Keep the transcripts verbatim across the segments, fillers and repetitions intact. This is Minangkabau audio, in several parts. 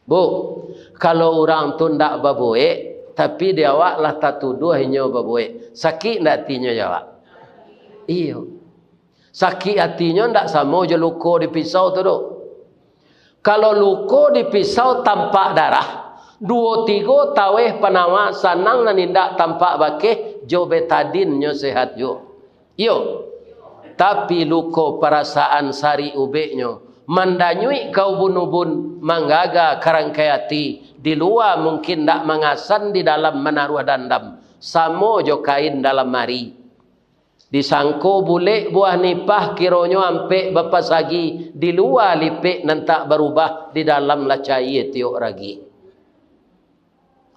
Bu, kalau urang tu ndak babuek, tapi di awak lah tatuduah inyo babuek, sakik ndak atinyo di awak? Iyo. Sakik atinyo ndak samo jo luko di pisau tu doh. Kalau luko di pisau tampak darah, duo tigo taweh panawa sanang nan indak tampak bakeh, jo betadin nyo sehat juo. Iyo, tapi luko parasaan sarik ubeknyo, mandanyuik ka ubun-ubun, manggaga ka rangkai ati, di lua mungkin ndak mangasan, di dalam manaruah dandam, samo jo kain dalam ari. Disangko bulek buah nipah, kironyo ampek bapasagi, di lua lipek nan tak barubah, di dalam lah caia tiok ragi.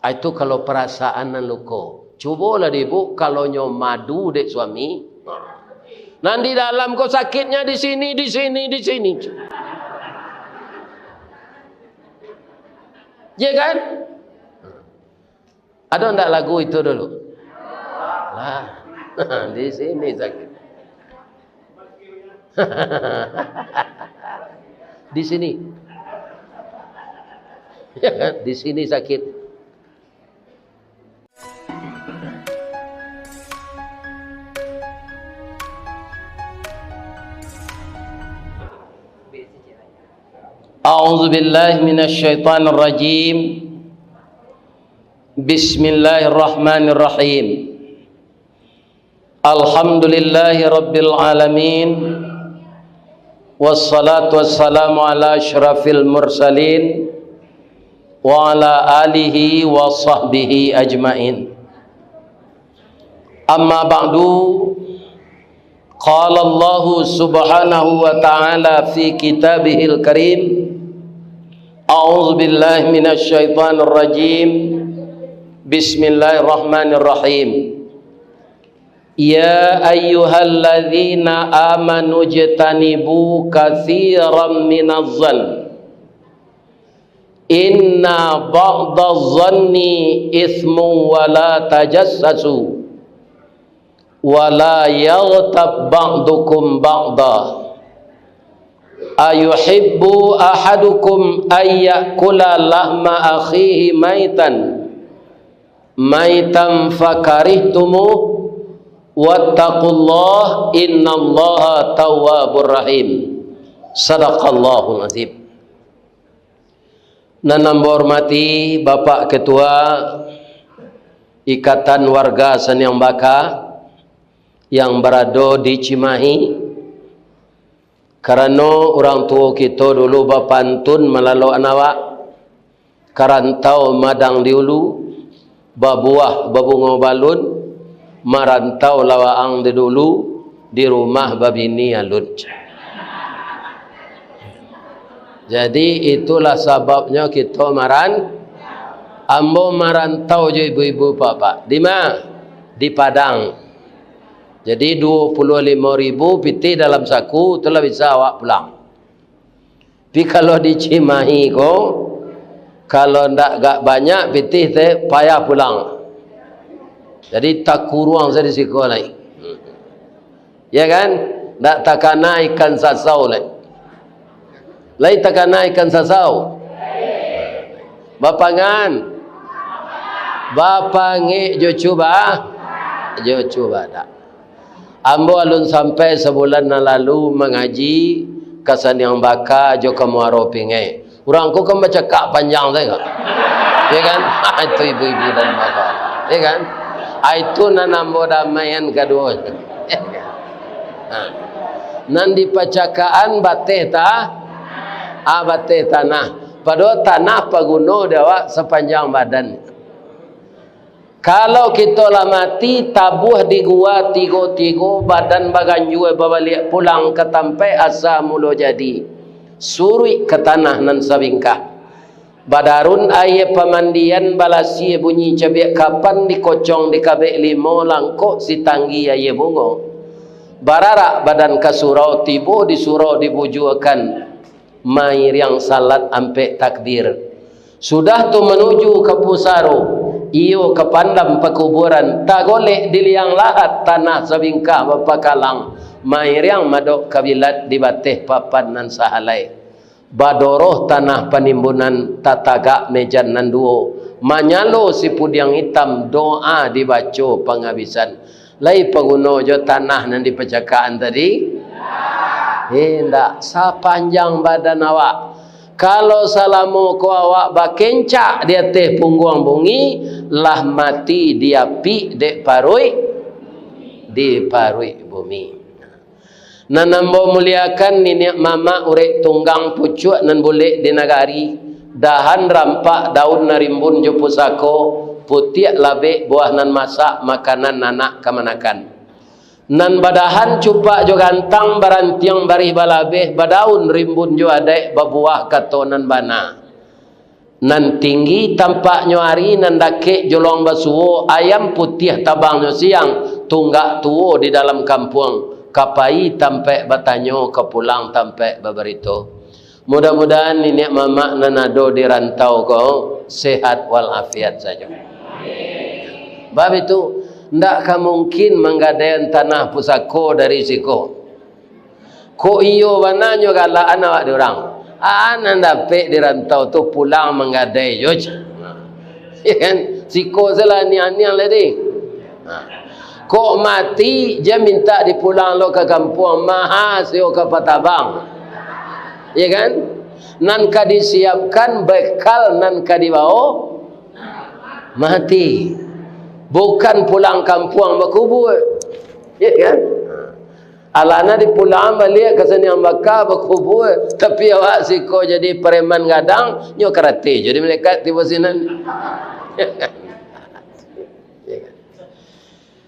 Ah, itu kalau parasaan nan luko. Cubolah dek ibu, kalau nyo madu dek suami. Nan di dalam ko sakitnya di sini, di sini, di sini. Ya kan? Ada ndak lagu itu dulu? Lah, di sini sakit. Di sini. Ya kan? Di sini sakit. A'udzubillahi minasyaitonirrajim. Bismillahirrahmanirrahim. Alhamdulillahi rabbil alamin. Wassalatu wassalamu ala asyrafil mursalin wa ala alihi wa sahbihi ajmain. Amma ba'du, qala Allahu subhanahu wa ta'ala fi kitabihil karim, a'udzu billahi minasy syaithanir rajim. Bismillahirrahmanirrahim. Ya ayyuhalladzina amanu jtanibu katsiran minaz zann. Inna ba'daz zanni itsmun wa la tajassasu. Wa la yaghtab ba'dukum ba'da. Ayuhibbu ahadukum an ya'kula lahma akhihi maitan, maitan fakarihtumuh, wattaqullah, innallaha tawwabur rahim. Sadaqallahul azim. Nan ambo hormati Bapak Ketua Ikatan Warga Saniang Baka yang barado di Cimahi, karano urang tuo kito dulu bapantun malalokan awak, karantau madang di ulu, babuah babungo balun, marantau lawaang di dulu, di rumah babini alun. Jadi, itulah sababnyo kito maran-, ambo marantau jo ibu-ibu, Pak-pak. Di ma? Di Padang. Jadi, duo puluah limo ribu pitih dalam saku, tu lah bisa awak pulang. Tapi kalau di Cimahi ko, kalau ndak agak banyak pitih teh, payah pulang. Jadi takuruang sajo di siko lai. Ya kan? Ndak takana ikan sasau lai. Lai takana ikan sasau? Bapangan. Bapangek jo cuba. Jo cuba dak. Ambo alun sampai sabulan nan lalu mangaji ka Saniang Baka jo ka Muaro Pingai. Urang ko kan bacakak panjang sajo. Ya kan? Itu ibu-ibu dan bapak. Ya kan? Ah, itu nan ambo damaian kaduo. Ha. Nan dipacakakan bateh ta-, ah, bateh tanah. Padahal tanah paguno di awak sapanjang badan. Kalau kito lah mati, tabuah di gua tigo-tigo, badan baganjua babaliak pulang ka tampaik asa mulo jadi. Suruik ka tanah nan sabingkah. Badarun aia pamandian, balasia bunyi cabiak kapan, dikocong dikabek limo, langkok sitanggi aia bungo. Bararak badan ka surau, tibo di surau dibujuakan. Mairiang salat ampek takbir. Sudah tu manuju ka pusaro, iyo ka pandam pakuburan, tagolek di liang lahat tanah sabingkah bapakalang, mairiang madok kabilat di bateh papan nan sahalai. Badoroh tanah panimbunan, tatagak mejan nan duo, manyalo sipudiang itam, doa dibaco pangabisan. Lai paguno jo tanah nan dipacakakan tadi? Indak, sapanjang badan awak. Kalau salamo ko awak bakencak di ateh pungguang bumi, lah mati diapik dek paruik, di paruik bumi. Nan ambo muliakan, niniak mamak urek tunggang pucuak nan bulek di nagari, dahan rampak daun nan rimbun jo pusako, putiak labek buah nan masak, makanan anak kamanakan. Nan badahan cupak jo gantang, barantiang barih balabeh, badaun rimbun jo adaik, babuah kato nan bana. Nan tinggi tampaknyo ari, nan dakek jolong basuo, ayam putiah tabangnyo siang, tunggak tuo di dalam kampuang, ka pai tampek batanyo, ka pulang tampek babarito. Mudah-mudahan niniak mamak nan ado di rantau ko sehat walafiat sajo. Bab itu, ndak ka mungkin manggadaian tanah pusako dari siko. Kok iyo bana nyo galakan awak di urang. Ah, nan dapek di rantau tu pulang manggadai jo, cah. Ya kan? Siko salah aniang-aniang lah deh. Ha. Kok mati, jan mintak dipulang lo ka kampuang, maha sio ka patabang. Ya kan? Nan ka disiapkan bekal nan ka dibawo mati. Bukan pulang kampuang bakubua. Ya kan? Alana dipulang baliak ka saniang baka bakubua, tapi awak siko jadi pareman gadang, nyo karate jo di malaikat tibo sinan.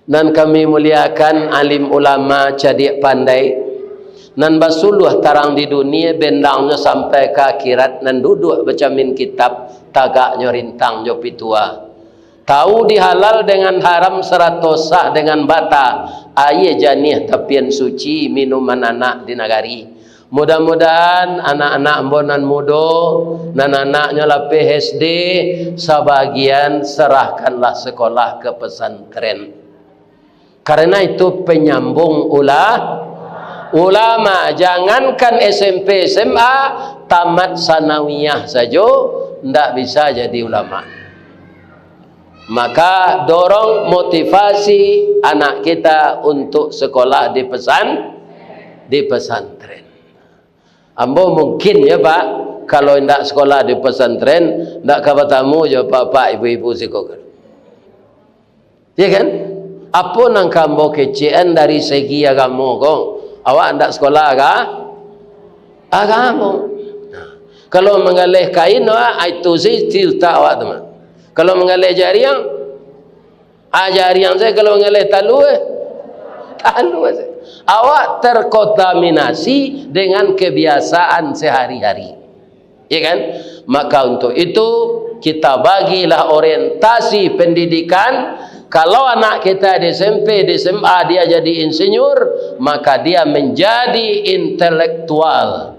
Nan kami muliakan alim ulama cadiak pandai, nan basuluah tarang di dunia, bendangnyo sampai ka akhirat, nan duduak bacamin kitab, tagaknyo rintang jo pitua. Tahu di halal dengan haram sarato sah dengan bata, aia janiah tapian suci minuman anak di nagari. Mudah-mudahan anak-anak ambo nan mudo, nan anaknyo lapeh S D, sabagian serahkanlah sekolah ke pesantren. Karena itu penyambung ula-, ulama, jangankan S M P, S M A, tamat sanawiyah sajo ndak bisa jadi ulama. Maka dorong motivasi anak kita untuk sekolah di pesan-, di pesantren. Ambo mungkin ya, Pak, kalau indak sekolah di pesantren, ndak ka batamu jo bapak ibu-ibu siko kan. Ya kan? Apo nan ka ambo kecekan dari segi agamo ko? Awak ndak sekolah aga-, agamo. Nah, kalau manggaleh kain, wah, itu sih utak awak tu mah. Kalau manggaleh jariang, Ah, jariang sajo kalau mangaleh talua, eh. Talua sajo. Awak terkontaminasi dengan kebiasaan sehari-hari. Ya kan? Maka untuk itu, kita bagilah orientasi pendidikan. Kalau anak kita di S M P, di S M A, dia jadi insinyur, maka dia menjadi intelektual.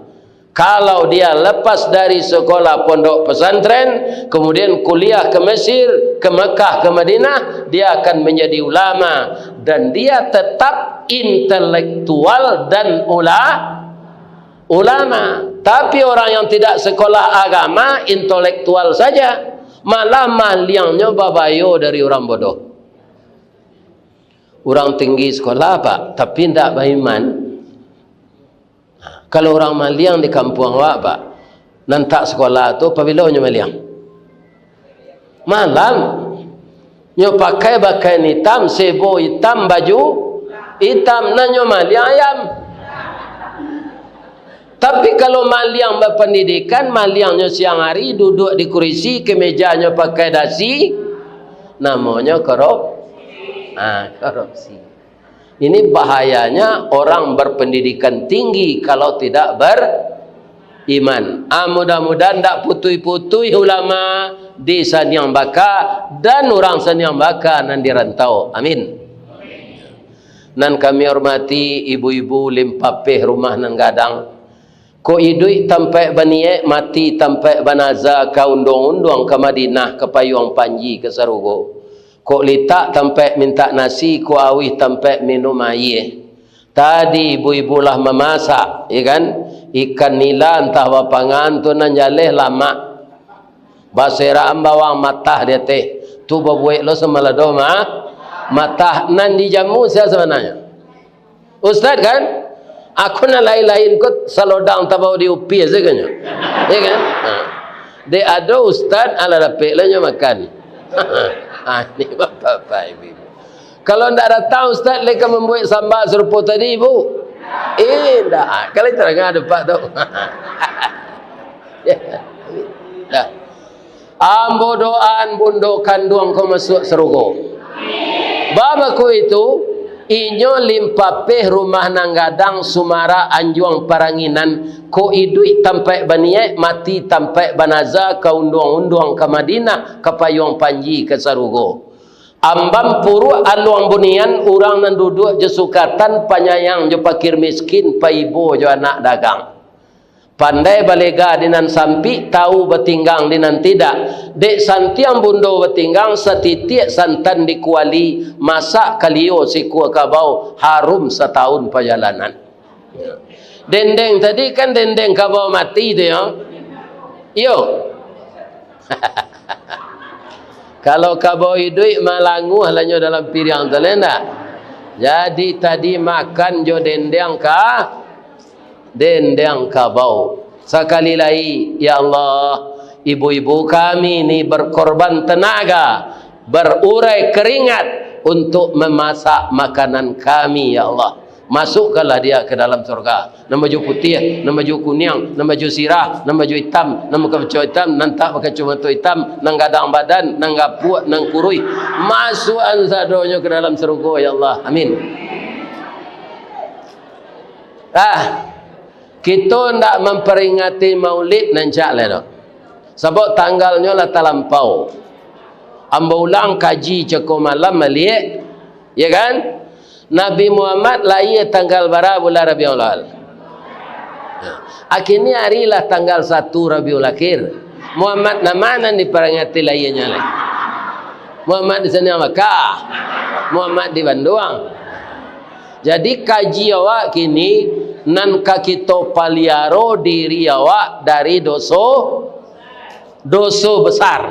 Kalau dia lepas dari sekolah pondok pesantren, kemudian kuliah ke Mesir, ke Mekah, ke Madinah, dia akan menjadi ulama. Dan dia tetap intelektual dan ula-, ulama. Tapi orang yang tidak sekolah agama, intelektual saja. Malah maliangnyo babayo dari urang bodoh. Urang tinggi sekolah, Pak, tapi ndak baiman. Kalau urang maliang di kampuang awak, Pak, nan tak sekolah tu, pabilo nyo maliang? Malam. Nyo pakai pakaian itam, sebo itam, baju itam, nan nyo maliang ayam. Tapi kalau maliang bapandidikan, maliang nyo siang hari, duduk di kurisi, kemeja nyo pakai dasi, namonyo korop-, ah, korupsi. Ini bahayanya orang berpendidikan tinggi kalau tidak beriman. Ah, mudah-mudahan ndak putuih-putuih ulama di saniang baka dan urang saniang baka nan di rantau. Amin. Nan kami hormati ibu-ibu limpapeh rumah nan gadang. Kok iduik tampaik baniaik, mati tampaik banaza, ka unduang-unduang ka Madinah, ka payuang panji ka sarugo. Kok litak tampaik mintak nasi, kok auih tampaik minum aia. Tadi ibu-ibu lah mamasak, ya kan? Ikan nila antah bapangan tu nan jaleh lamak. Baserakan bawang matah di ateh. Tu babuek lo samalado ma-, matah. Nan dijamu sia sabananyo? Ustaz kan? Aku nan lain-lain ko salodang tabao di upiah sajo nyo. Ya kan? Ha. Dek ado ustaz, alah dapek lah nyo makan. Ha, ni bapak-bapak, ibu-ibu. Kalau ndak datang ustaz, lai ka mambuek samba sarupo tadi, Bu? Indak. Kalau tarang dapek tu. Ya. Dah. Ambo doaan bundo kanduang ko masuak sarugo. Bab itu, inyo limpapeh rumah nan gadang, sumarak anjuang paranginan, ko iduik tampaik baniaik, mati tampaik banaza, ka unduang-unduang ka Madinah, ka payuang panji ka sarugo. Ambam puruak aluang bunian, urang nan duduak jo sukatan, panyayang jo pakir miskin, paibo jo anak dagang. Pandai balega di nan sampik, tau batinggang di nan tidak. Dek santiang bundo batinggang, satitiak santan di kuali, masak kalio sikua kabau, harum satahun pajalanan. Dendeng tadi kan dendeng kabau mati tu, yo. Iyo. Kalau kabau iduik, malanguah lah nyo dalam piriang tu, lai ndak? Jadi tadi makan jo dendeng ka-, dendeng kabau. Sakali lai, ya Allah, ibu-ibu kami ni berkorban tenaga, berurai keringat untuk memasak makanan kami, ya Allah. Masukkanlah dia ke dalam surga. Nan baju putiah, nan baju kuniang, nan baju sirah, nan baju itam, nan bakaco itam, nan tak bakaco mato itam, nan gadang badan, nan gapuak, nan kuruih. Masuakan sadonyo ke dalam surga, ya Allah. Amin. Ah, kito ndak mamperingati Maulid nan cak lai doh. Sabab tanggalnyo lah talampau. Ambo ulang kaji cako malam baliak, ya kan? Nabi Muhammad lahia tanggal bara bulan Rabiul Awal? Nah, kini ari lah tanggal satu Rabiul Akhir. Muhammad nan ma nan diparingati lahianyo lai? Muhammad di Saniang Bakah, Muhammad di Banduang. Jadi, kaji awak kini, nan ka kito paliaro diri awak dari doso, doso besar.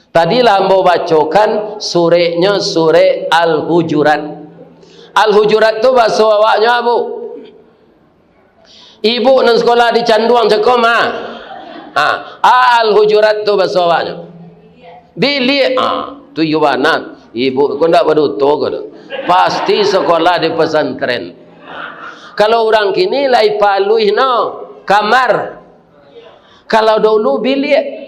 Tadi lah ambo bacokan sureknyo, surek Al-Hujurat. Al-Hujurat tu baso awaknyo, Bu? Ibu nan sekolah di Canduang cako ma? Ha, Al-Hujurat tu baso awaknyo. Biliak. Ha, tu iyo bana. Ibu ko ndak baduto ko tu. Pasti sekolah di pesantren. Kalau urang kini lai paluih no, kamar. Kalau dulu biliak.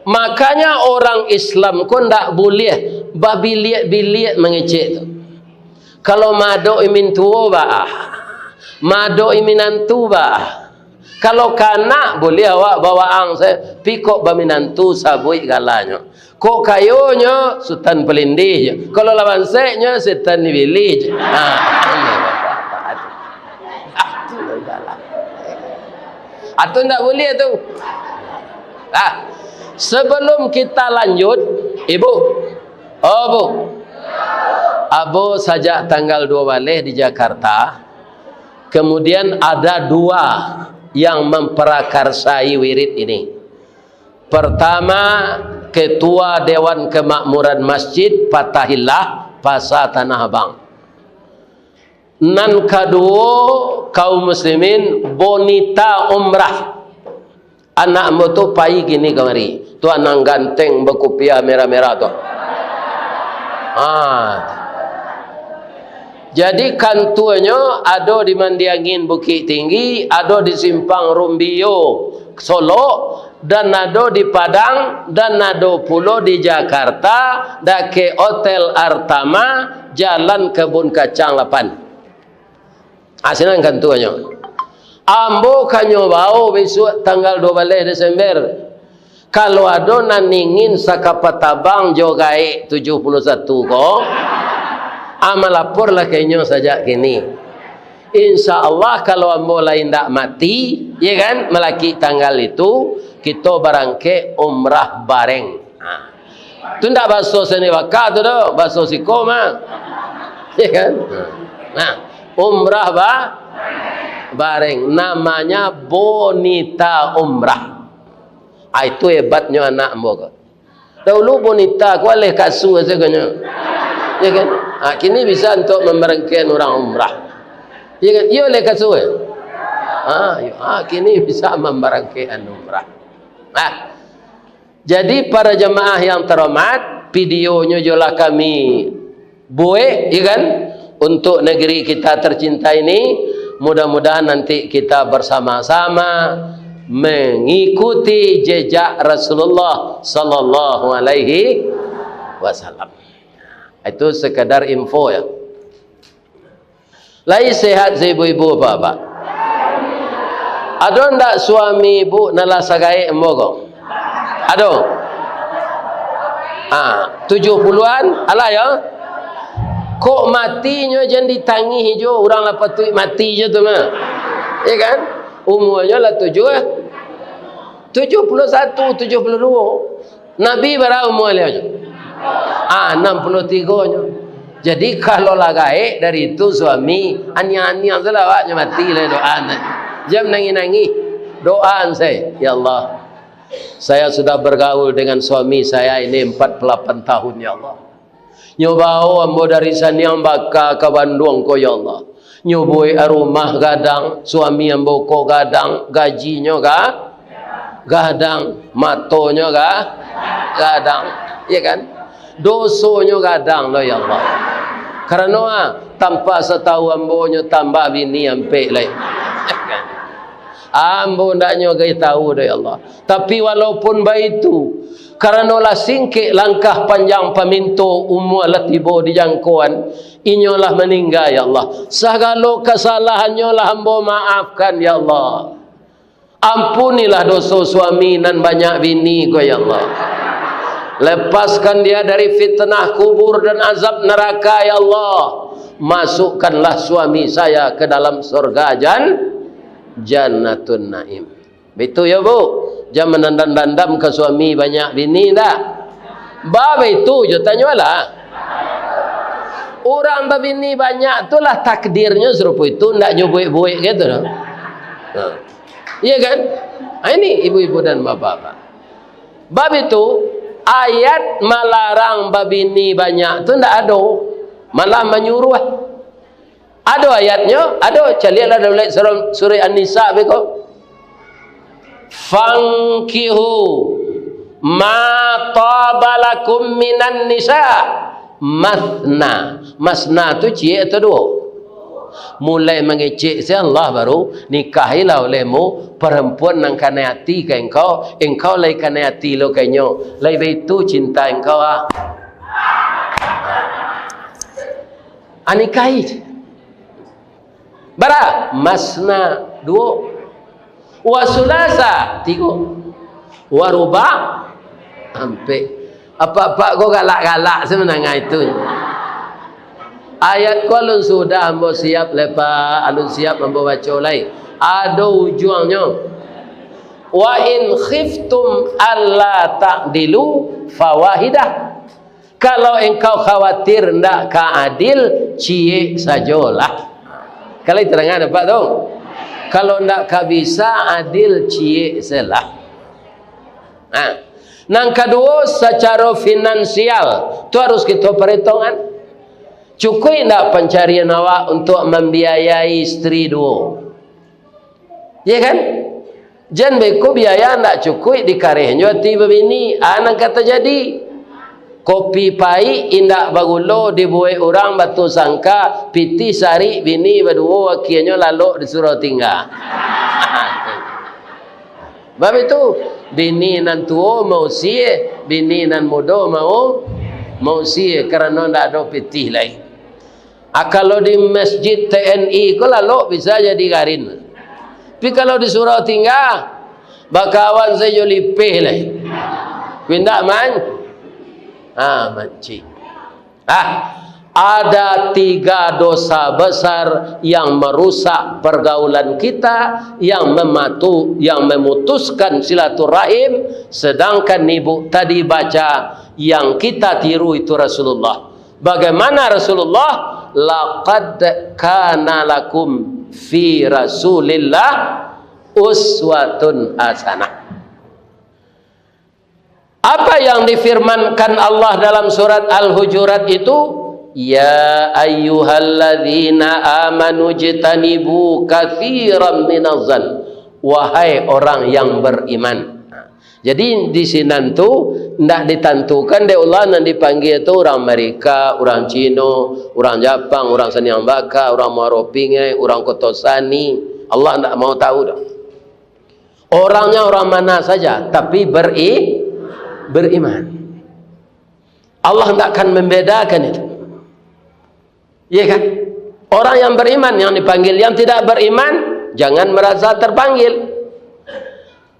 Makanya orang Islam ko ndak buliah babiliak-biliak mangecek tu. Kalau madok i mintuo baa, madok i minantu baa. Kalau kanak buliah awak bawaang se, pikok baminantu sabuik galanyo. Kok kayonyo Sutan Palindih je. Kalau lah banseknyo Setan Ibilih je. Ha. Atau ndak buliah tu. Ah, sebelum kita lanjut, Ibu, oh, Bu, Abo sajak tanggal dua baleh di Jakarta, kemudian ada dua yang memperakarsai wirid ini. Pertama, Ketua Dewan Kemakmuran Masjid Fatahillah, Pasa Tanah Abang. Nan kaduo, kaum muslimin, Bonita Umrah. Anak ambo tu pai kini kamari. Tu anak ganteng bakupiah merah-merah tu. Ha. Jadi, kantuanyo ado di Mandiangin Bukittinggi, ado di Simpang Rumbio Solok, dan ado di Padang, dan ado pulo di Jakarta, dakek Hotel Artama, Jalan Kebun Kacang lapan. Ah, sinan kantuanyo. Ambo ka nyo bao bisuak tanggal dua baleh Desember. Kalau ado nan ingin sakapa tabang jo gaek tujuh puluh satu ko, ah, malaporlah ka inyo sajak kini. Insya Allah, kalau ambo lai indak mati, ya kan, malakik tanggal itu, kito barangkek umrah bareng. Ha. Tu ndak baso Saniang Bakah tu doh, baso siko mah. Ya kan? Nah, Umrah ba-, bareng. Namanya bonita umrah. Ah, itu hebatnyo anak ambo ko. Dahulu bonita ko aleh kasua sagonyo. Ya kan? Ah, kini bisa untuk mambarangkaian urang umrah. Ya kan? Iyo aleh kasua. Ah, iyo. Ah, kini bisa mambarangkaian umrah. Ah. Jadi, para jamaah yang terhormat, videonyo jolah kami buek, ya kan, untuk negeri kita tercinta ini. Mudah-mudahan nanti kita bersama-sama mengikuti jejak Rasulullah sallallahu alaihi wasallam. Itu sekadar info, ya. Lai sehat si ibu-ibu, bapak-bapak? Ado ndak suami ibu nan lah sagaek ambo ko? Ado? Ah, tujuah puluahan? Alah yo. Kok matinyo jan ditangih jo, urang lah patuik mati jo tu mah. Ya kan? Umuanyo lah tujuah, tujuah puluah satu, tujuah puluah duo. Nabi bara umua baliau? Ah, anam puluah tigo nyo. Jadi, kalau lah gaek dari itu suami, aniang-aniang tu lah awaknyo mati lah doa. Jan nangih-nangih. Doa sae, "Ya Allah, saya sudah bergaul dengan suami saya ini empat puluh delapan tahun, ya Allah. Nyo bawo ambo dari Saniang Baka ka Banduang ko, ya Allah. Nyo buek rumah gadang, suami ambo ko gadang, gajinyo ga-, gadang, matonyo ga-, gadang." Ya kan? Dosonyo gadang lo, ya Allah. Karano, ah, tanpa satahu ambo nyo tambah bini ampek lai. Ambo ndak nyo gai tahu doh, ya Allah. Tapi walaupun baitu, karano lah singkek langkah panjang paminto, umua lah tibo di jangkoan, inyo lah maningga, ya Allah. Sagalo kasalahannyo lah ambo maafkan, ya Allah. Ampunilah doso suami nan banyak bini ko, ya Allah. Lepaskan dia dari fitnah kubur dan azab neraka, ya Allah. Masukkanlah suami saya ke dalam surga jan-, Jannatun Naim. Baitu yo, Bu. Jan mandandam-dandam ka suami banyak bini, ndak? Ba, baitu jo, tanyolah. Urang babini banyak tu lah takdirnyo sarupo itu, ndak nyo buek-buek gitu doh. Nah. Iya kan? Ah, ini ibu-ibu dan bapak-bapak. Bab itu, ayat malarang babini banyak tu ndak ado, malah manyuruah. Ado ayatnyo, ado, caliaklah dalam surah, surah An-Nisa beko. "Fankihu ma taba lakum minan nisa masna." Masna tu ciek atau duo? Mulai mangecek se Allah baru, "Nikahilah olehmu parampuan nan kanai ati ka engkau, engkau lai kanai ati lo ka inyo, lai baitu cinta engkau, ah." Ah, nikahi. Bara? Masna, duo. Wa sulasa, tigo. Wa ruba, ampek. Apak-apak ko galak-galak sabananyo itu. Ayat ko alun sudah ambo siap lai, Pak, alun siap ambo baco lai. Ado ujuangnyo. "Wa in khiftum alla ta'dilu fawahidah." Kalau engkau khawatir ndak ka adil, ciek sajolah. Kalau diterangkan dapat tu. Kalau ndak ka bisa adil, ciek selah. Nah, nan kaduo, sacaro finansial tu harus kito perhitungan. Cukuik ndak pancarian awak untuk mambiayai istri duo? Iya kan? Jan beko biaya ndak cukuik, dikareh nyo ati babini. Ah, nan ka tajadi. Kopi paik indak bagulo dibuek urang batu sangka, pitih sarik bini baduo, akianyo lalok disuruah tingga. Bab itu, bini nan tuo mausie, bini nan mudo mau-, mausie, karano ndak ado pitih lai. Ah, kalau di masjid T N I ko lalok bisa jadi garin. Tapi kalau disuruah tingga, bakawan sajo lipeh lai. Pindah man-, ah, mancing. Ah, ada tiga dosa besar yang merusak pergaulan kita, yang mematu-, yang memutuskan silaturahim, sedangkan ibu tadi baca yang kita tiru itu Rasulullah. Bagaimana Rasulullah? "Laqad kana lakum fi Rasulillah uswatun hasanah." Apa yang difirmankan Allah dalam surat Al-Hujurat itu? "Ya ayyuhalladzina amanu jtanibu katsiran minaz zan." Wahai orang yang beriman. Jadi, di sinan tu ndak ditantukan dek Allah nan dipanggia tu urang Amerika, urang Cino, urang Japang, urang Saniang Baka, urang Muaro Pingai, urang Koto Sani. Allah ndak mau tahu doh. Orangnya orang mana saja, tapi beri-, beriman. Allah ndak akan membedakan itu. Iya kan? Orang yang beriman yang dipanggil, yang tidak beriman jangan merasa terpanggil.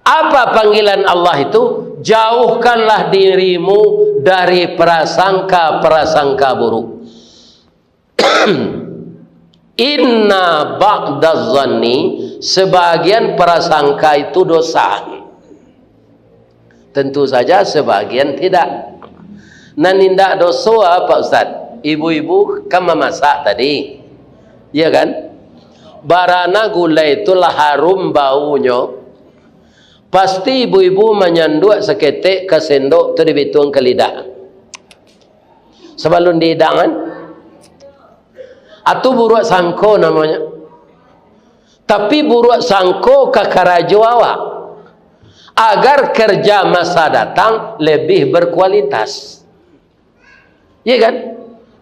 Apa panggilan Allah itu? Jauhkanlah dirimu dari prasangka-prasangka buruk. Inna ba'daz zanni, sebagian prasangka itu dosa. Tentu saja sebagian tidak. Nan indak doso apa, Ustaz? Ibu-ibu kan mamasak tadi. Iya kan? Barana gulai tu lah harum baunyo, pasti ibu-ibu manyanduak saketek ka sendok tu dibituang ka lidah. Sabalun diidangan. Atu buruak sangko namonyo. Tapi buruak sangko ka karajo awak, agar kerja masa datang lebih berkualitas. Iya kan?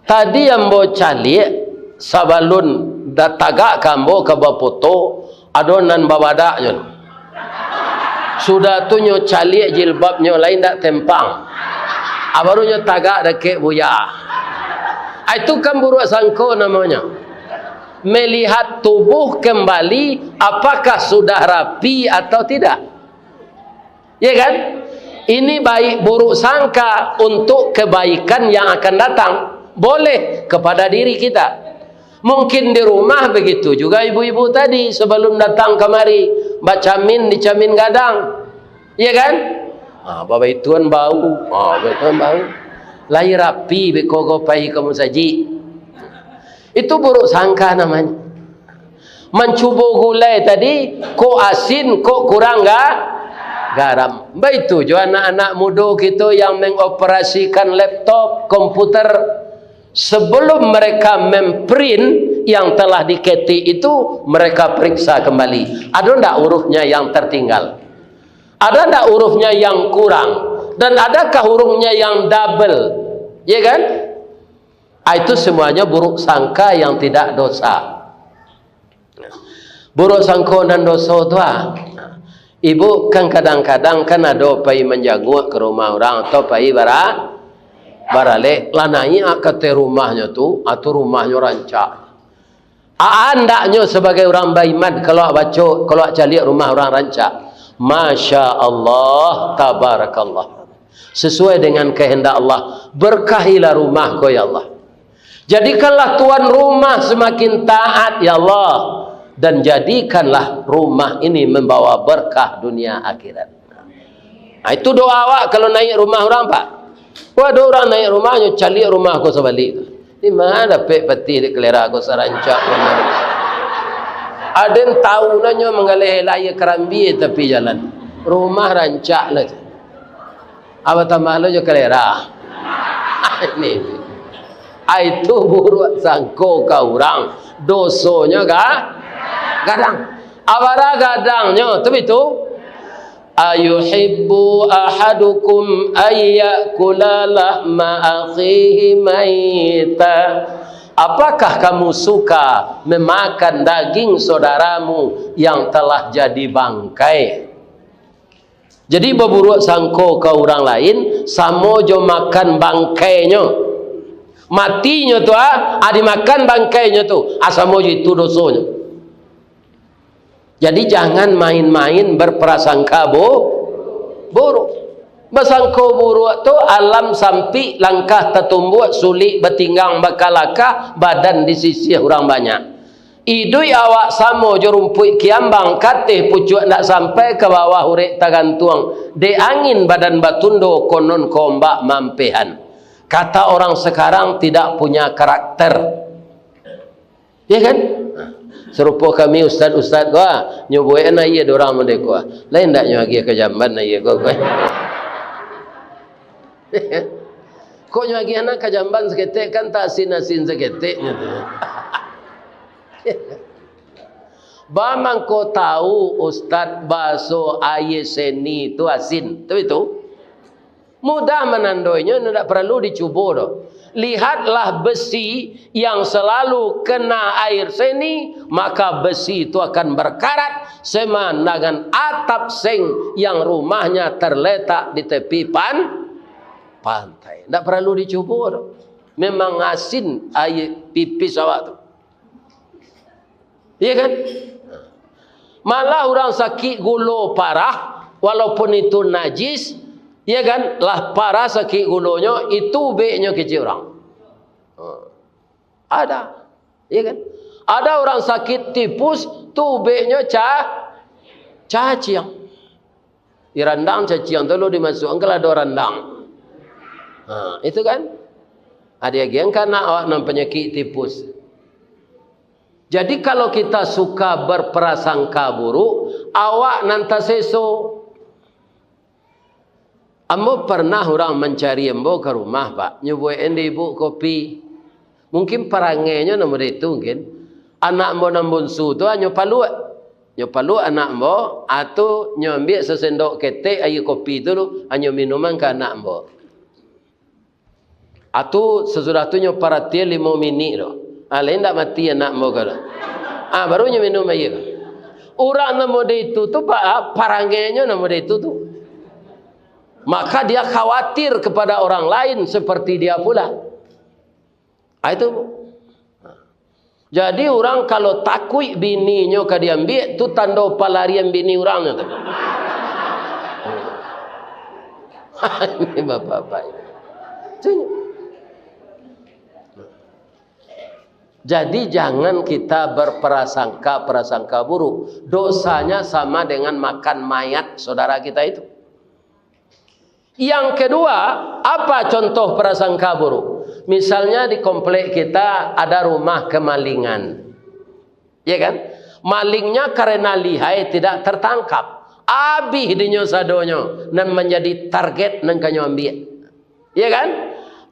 Tadi ambo caliak, sabalun da-, tagak ka ambo ka bapoto, ado nan babadaknyo. Sudah tu nyo caliak jilbabnyo lai ndak tempang. Ah, baru nyo tagak dakek buya. Ah, itu kan buruak sangko namonyo. Melihat tubuh kembali, apakah sudah rapi atau tidak. Ya kan? Ini baik buruk sangka untuk kebaikan yang akan datang. Boleh kepada diri kita. Mungkin di rumah begitu juga ibu-ibu tadi sebelum datang kemari, bacamin di camin gadang. Ya kan? Ha, babaituan bau. Ha, babaituan bau. Lai rapi beko ko pai ka musajik. Itu buruk sangka namanya. Mancubo gulai tadi, kok asin, kok kurang ga-, garam. Baitu jo anak-anak mudo kito yang mengoperasikan laptop, komputer. Sebelum mereka memprint yang telah diketik itu, mereka periksa kembali. Ada ndak hurufnya yang tertinggal? Ada ndak hurufnya yang kurang? Dan adakah hurufnya yang double? Ya kan? Ah, itu semuanya buruk sangka yang tidak dosa. Buruk sangko nan doso tu, ah. Ibu kan kadang-kadang kan ado pai manjanguak ka rumah urang atau pai bara-, baralek. Lah naiak ka ateh rumahnyo tu, ah, tu rumahnyo rancak. Ah, andaknyo sabagai urang baiman, kalau awak baco, kalau awak caliak rumah urang rancak. Masya Allah, tabarakallah. Sesuai dengan kehendak Allah. Berkahilah rumah ko, ya Allah. Jadikanlah tuan rumah semakin taat, ya Allah. Dan jadikanlah rumah ini membawa berkah dunia akhirat. Nah, itu doa awak kalau naik rumah urang, Pak. Wah, ado urang naik rumahnyo, caliak rumah ko sabalik tu. Di ma dapek patih dek kalera ko sarancak ko mah. Aden tahu nanyo manggaleh lai karambia tapi jalan. Rumah rancak lah tu. Apo tambah lo jo kalera. Ini. Ai tu buruak sangko ka urang. Dosonyo ga-, gadang. Abara gadangnyo tu bitu. Ayuhibbu ahadukum ayyakula lahma akhihi maita. Apakah kamu suka memakan daging saudaramu yang telah jadi bangkai? Jadi, baburuak sangko ka urang lain, samo jo makan bangkainyo. Matinyo tu, ah, ah, dimakan bangkainyo tu, ah, samo jo itu dosonyo. Jadi, jangan main-main berprasangka bu-, buruk. Basangko buruak tu, alam sampik, langkah tatumbuak, sulik batinggang bakalakah, badan disisiah urang banyak. Iduik awak samo jo rumpuik kiambang, kateh pucuak ndak sampai, ka bawah urek tagantuang. Dek angin badan batundo, konon ka ombak mampehan. Kata orang sekarang, tidak punya karakter. Ya kan? Sarupo kami ustad-ustad ko, ah, nyo buekan aia dek urang model ko, ah. Lain ndak nyo agiah ka jamban aia ko, ko? Kok nyo agiah nan ka jamban saketek, kan tak asin-asin saketek nyo tu. Ba mangko tahu ustad baso aia seni tu asin, tu itu. Mudah manandoinyo, indak paralu dicubo doh. Lihatlah besi yang selalu kena air seni, maka besi itu akan berkarat semandangan atap seng yang rumahnya terletak di tepi pan-, pantai. Indak paralu dicubo doh. Memang asin aia pipis awak tu. Iya kan? Malah urang sakik gulo parah, walaupun itu najis, iya kan? Lah parah sakik gulonyo, itu ubeknyo kecek urang. Ha. Ada. Iya kan? Ada urang sakik tipus, tu ubeknyo ca-, caciang. Di randang caciang tu lo dimasuakkan ka lado randang. Ha, itu kan? Ada lagi yang kana awak nan panyakik tipus. Jadi, kalau kita suka berprasangka buruk, awak nan taseso. Ambo pernah urang mancari ambo ka rumah, Pak. Nyo buekan dek ibu kopi. Mungkin parangainyo nan model itu, mungkin. Anak ambo nan bunsu tu hanyo paluak. Nyo paluak anak ambo, a tu nyo ambiak sasendok ketek aia kopi tu, tu, hanyo minuman ka anak ambo. A tu, sasudah tu nyo paratian limo minik tu. Ah, lai ndak mati anak ambo ko tu. Ah, baru nyo minum aia. Urang nan model itu tu, Pak, ah, parangainyo nan model itu tu. Maka dia khawatir kepada orang lain seperti dia pula. Ah, itu. Jadi, urang kalau takuik bininyo ka diambiak, tu tando palarian bini urangnyo tu. Ini bapak-bapak ini. Itu. Jadi, jangan kita berprasangka-prasangka buruk. Dosanya sama dengan makan mayat saudara kita itu. Yang kedua, apa contoh prasangka buruk? Misalnya di komplek kita ada rumah kemalingan. Ya kan? Malingnya karena lihai tidak tertangkap. Abih dinyo sadonyo nan manjadi target nan ka nyo ambiak. Ya kan?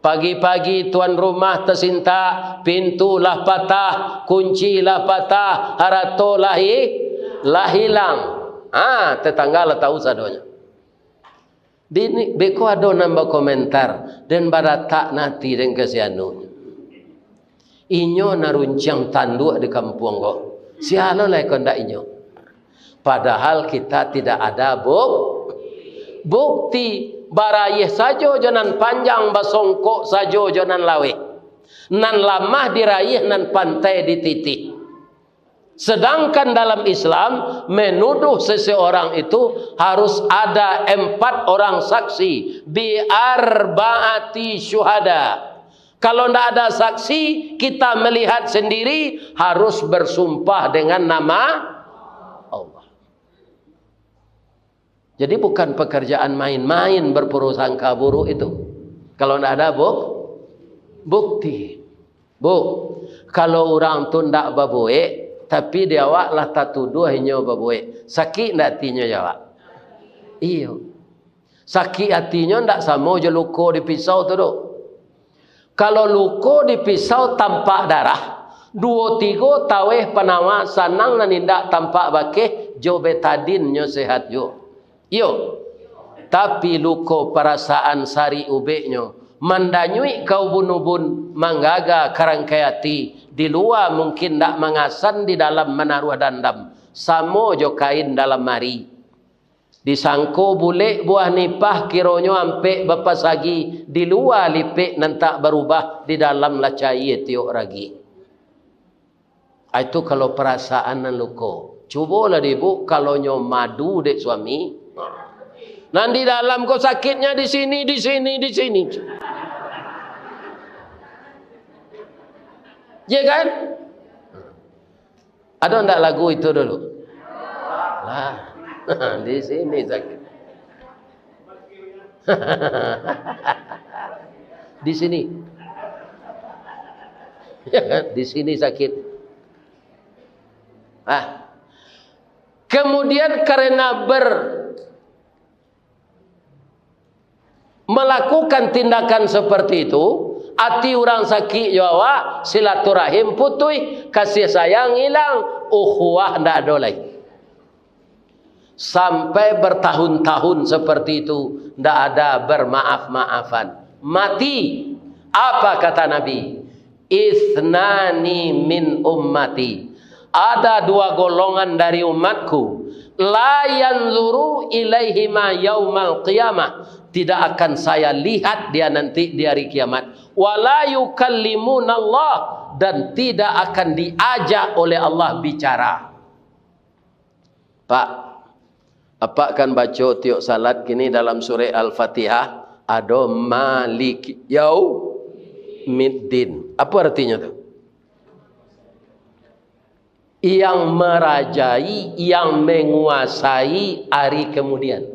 Pagi-pagi tuan rumah tasintak, pintu lah patah, kunci lah patah, harato lah hi-, lah hilang. Ah, tetangga lah tahu sadonyo. Bini, beko ado nan bakomentar, den baratak nati den ka si anu. Inyo nan runciang tanduak di kampuang ko. Sia lo lai ko ndak inyo. Padahal kita tidak ada buk-, bukti. Barayeh sajo jo nan panjang, basongkok sajo jo nan laweh. Nan lamah dirayeh, nan pantai dititih. Sedangkan dalam Islam, menuduh seseorang itu harus ada empat orang saksi, bi arbaati syuhada. Kalau ndak ada saksi, kita melihat sendiri, harus bersumpah dengan nama Allah. Jadi, bukan pekerjaan main-main berprasangka buruk itu, kalau ndak ada buk-, bukti. Bu, kalau urang tu ndak babuek, tapi di awak lah tatuduah inyo babuek, sakik ndak atinyo jo awak? Iyo. Sakik atinyo ndak samo jo luko di pisau tu doh. Kalau luko di pisau tampak darah, duo tigo taweh panawa sanang nan indak tampak bakeh, jo betadin nyo sehat juo. Iyo, tapi luko parasaan sarik ubeknyo, mandanyuik ka ubun-ubun, manggaga ka rangkai ati, di lua mungkin ndak mangasan, di dalam manaruah dandam, samo jo kain dalam ari. Disangko bulek buah nipah, kironyo ampek bapasagi, di lua lipek nan tak barubah, di dalam lah caia tiok ragi. Ah, itu kalau parasaan nan luko. Cubolah dek ibu, kalau nyo madu dek suami. Nan di dalam ko sakitnya di sini, di sini, di sini. Ya kan? Ado ndak lagu itu dulu? Lah, di sini sakit. Di sini. Ya kan? Di sini sakit. Ah. Kemudian karena ber-, melakukan tindakan seperti itu, ati urang sakik jo awak, silaturahim putuih, kasih sayang ilang, ukhuwah ndak ado lai. Sampai bertahun-tahun seperti itu, ndak ada bermaaf-maafan. Mati. Apa kata Nabi? "Itsnani min ummati." Ada dua golongan dari umatku. "La yanzuru ilaihima yaumal qiyamah." Tidak akan saya lihat dia nanti di hari kiamat. "Wa la yukallimunallah." Dan tidak akan diajak oleh Allah bicara. Pak, apak kan baco tiok salat kini dalam surah Al-Fatihah, ado Malik Yaumiddin. Apa artinya tu? Yang merajai, yang menguasai hari kemudian.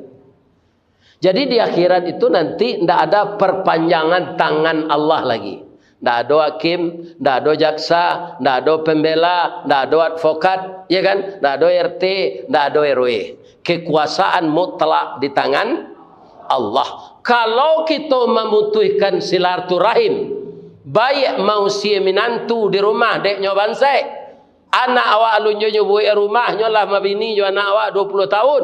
Jadi di akhirat itu nanti ndak ada perpanjangan tangan Allah lagi. Ndak ado hakim, ndak ado jaksa, ndak ado pembela, ndak ado advokat, ya kan? Ndak ado R T, ndak ado R W. Kekuasaan mutlak di tangan Allah. Kalau kito mamutuihkan silaturahim, baik mausia minantu di rumah dek nyo bansaik, anak awak alun jo nyo buek rumah, nyo lah mabini jo anak awak dua puluh tahun,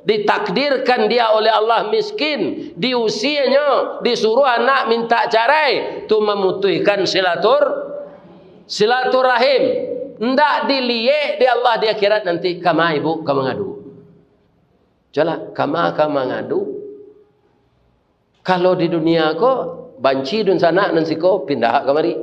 ditakdirkan dia oleh Allah miskin, diusianyo, disuruh anak mintak carai, tu mamutuihkan silatur-, silaturahim. Ndak diliek di Allah di akhirat nanti, kama ibu ka mangadu. Cubolah, kama ka mangadu. Kalau di dunia ko, banci dunsanak nan siko, pindah kamari.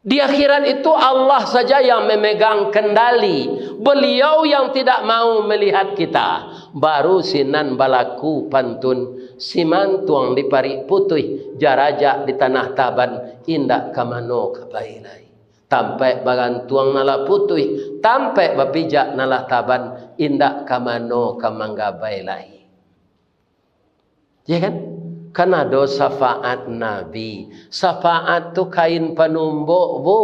Di akhirat itu Allah saja yang memegang kendali. Beliau yang tidak mau melihat kita. Baru sinan balaku pantun, simantuang di parik putuih, jarajak di tanah taban, indak ka mano ka pai lai. Tampaik bagantuang nan lah putuih, tampaik bapijak nan lah taban, indak ka mano ka manggabai lai. Ya kan? Kan ado syafaat Nabi. Syafaat tu kain panumbok, Bu.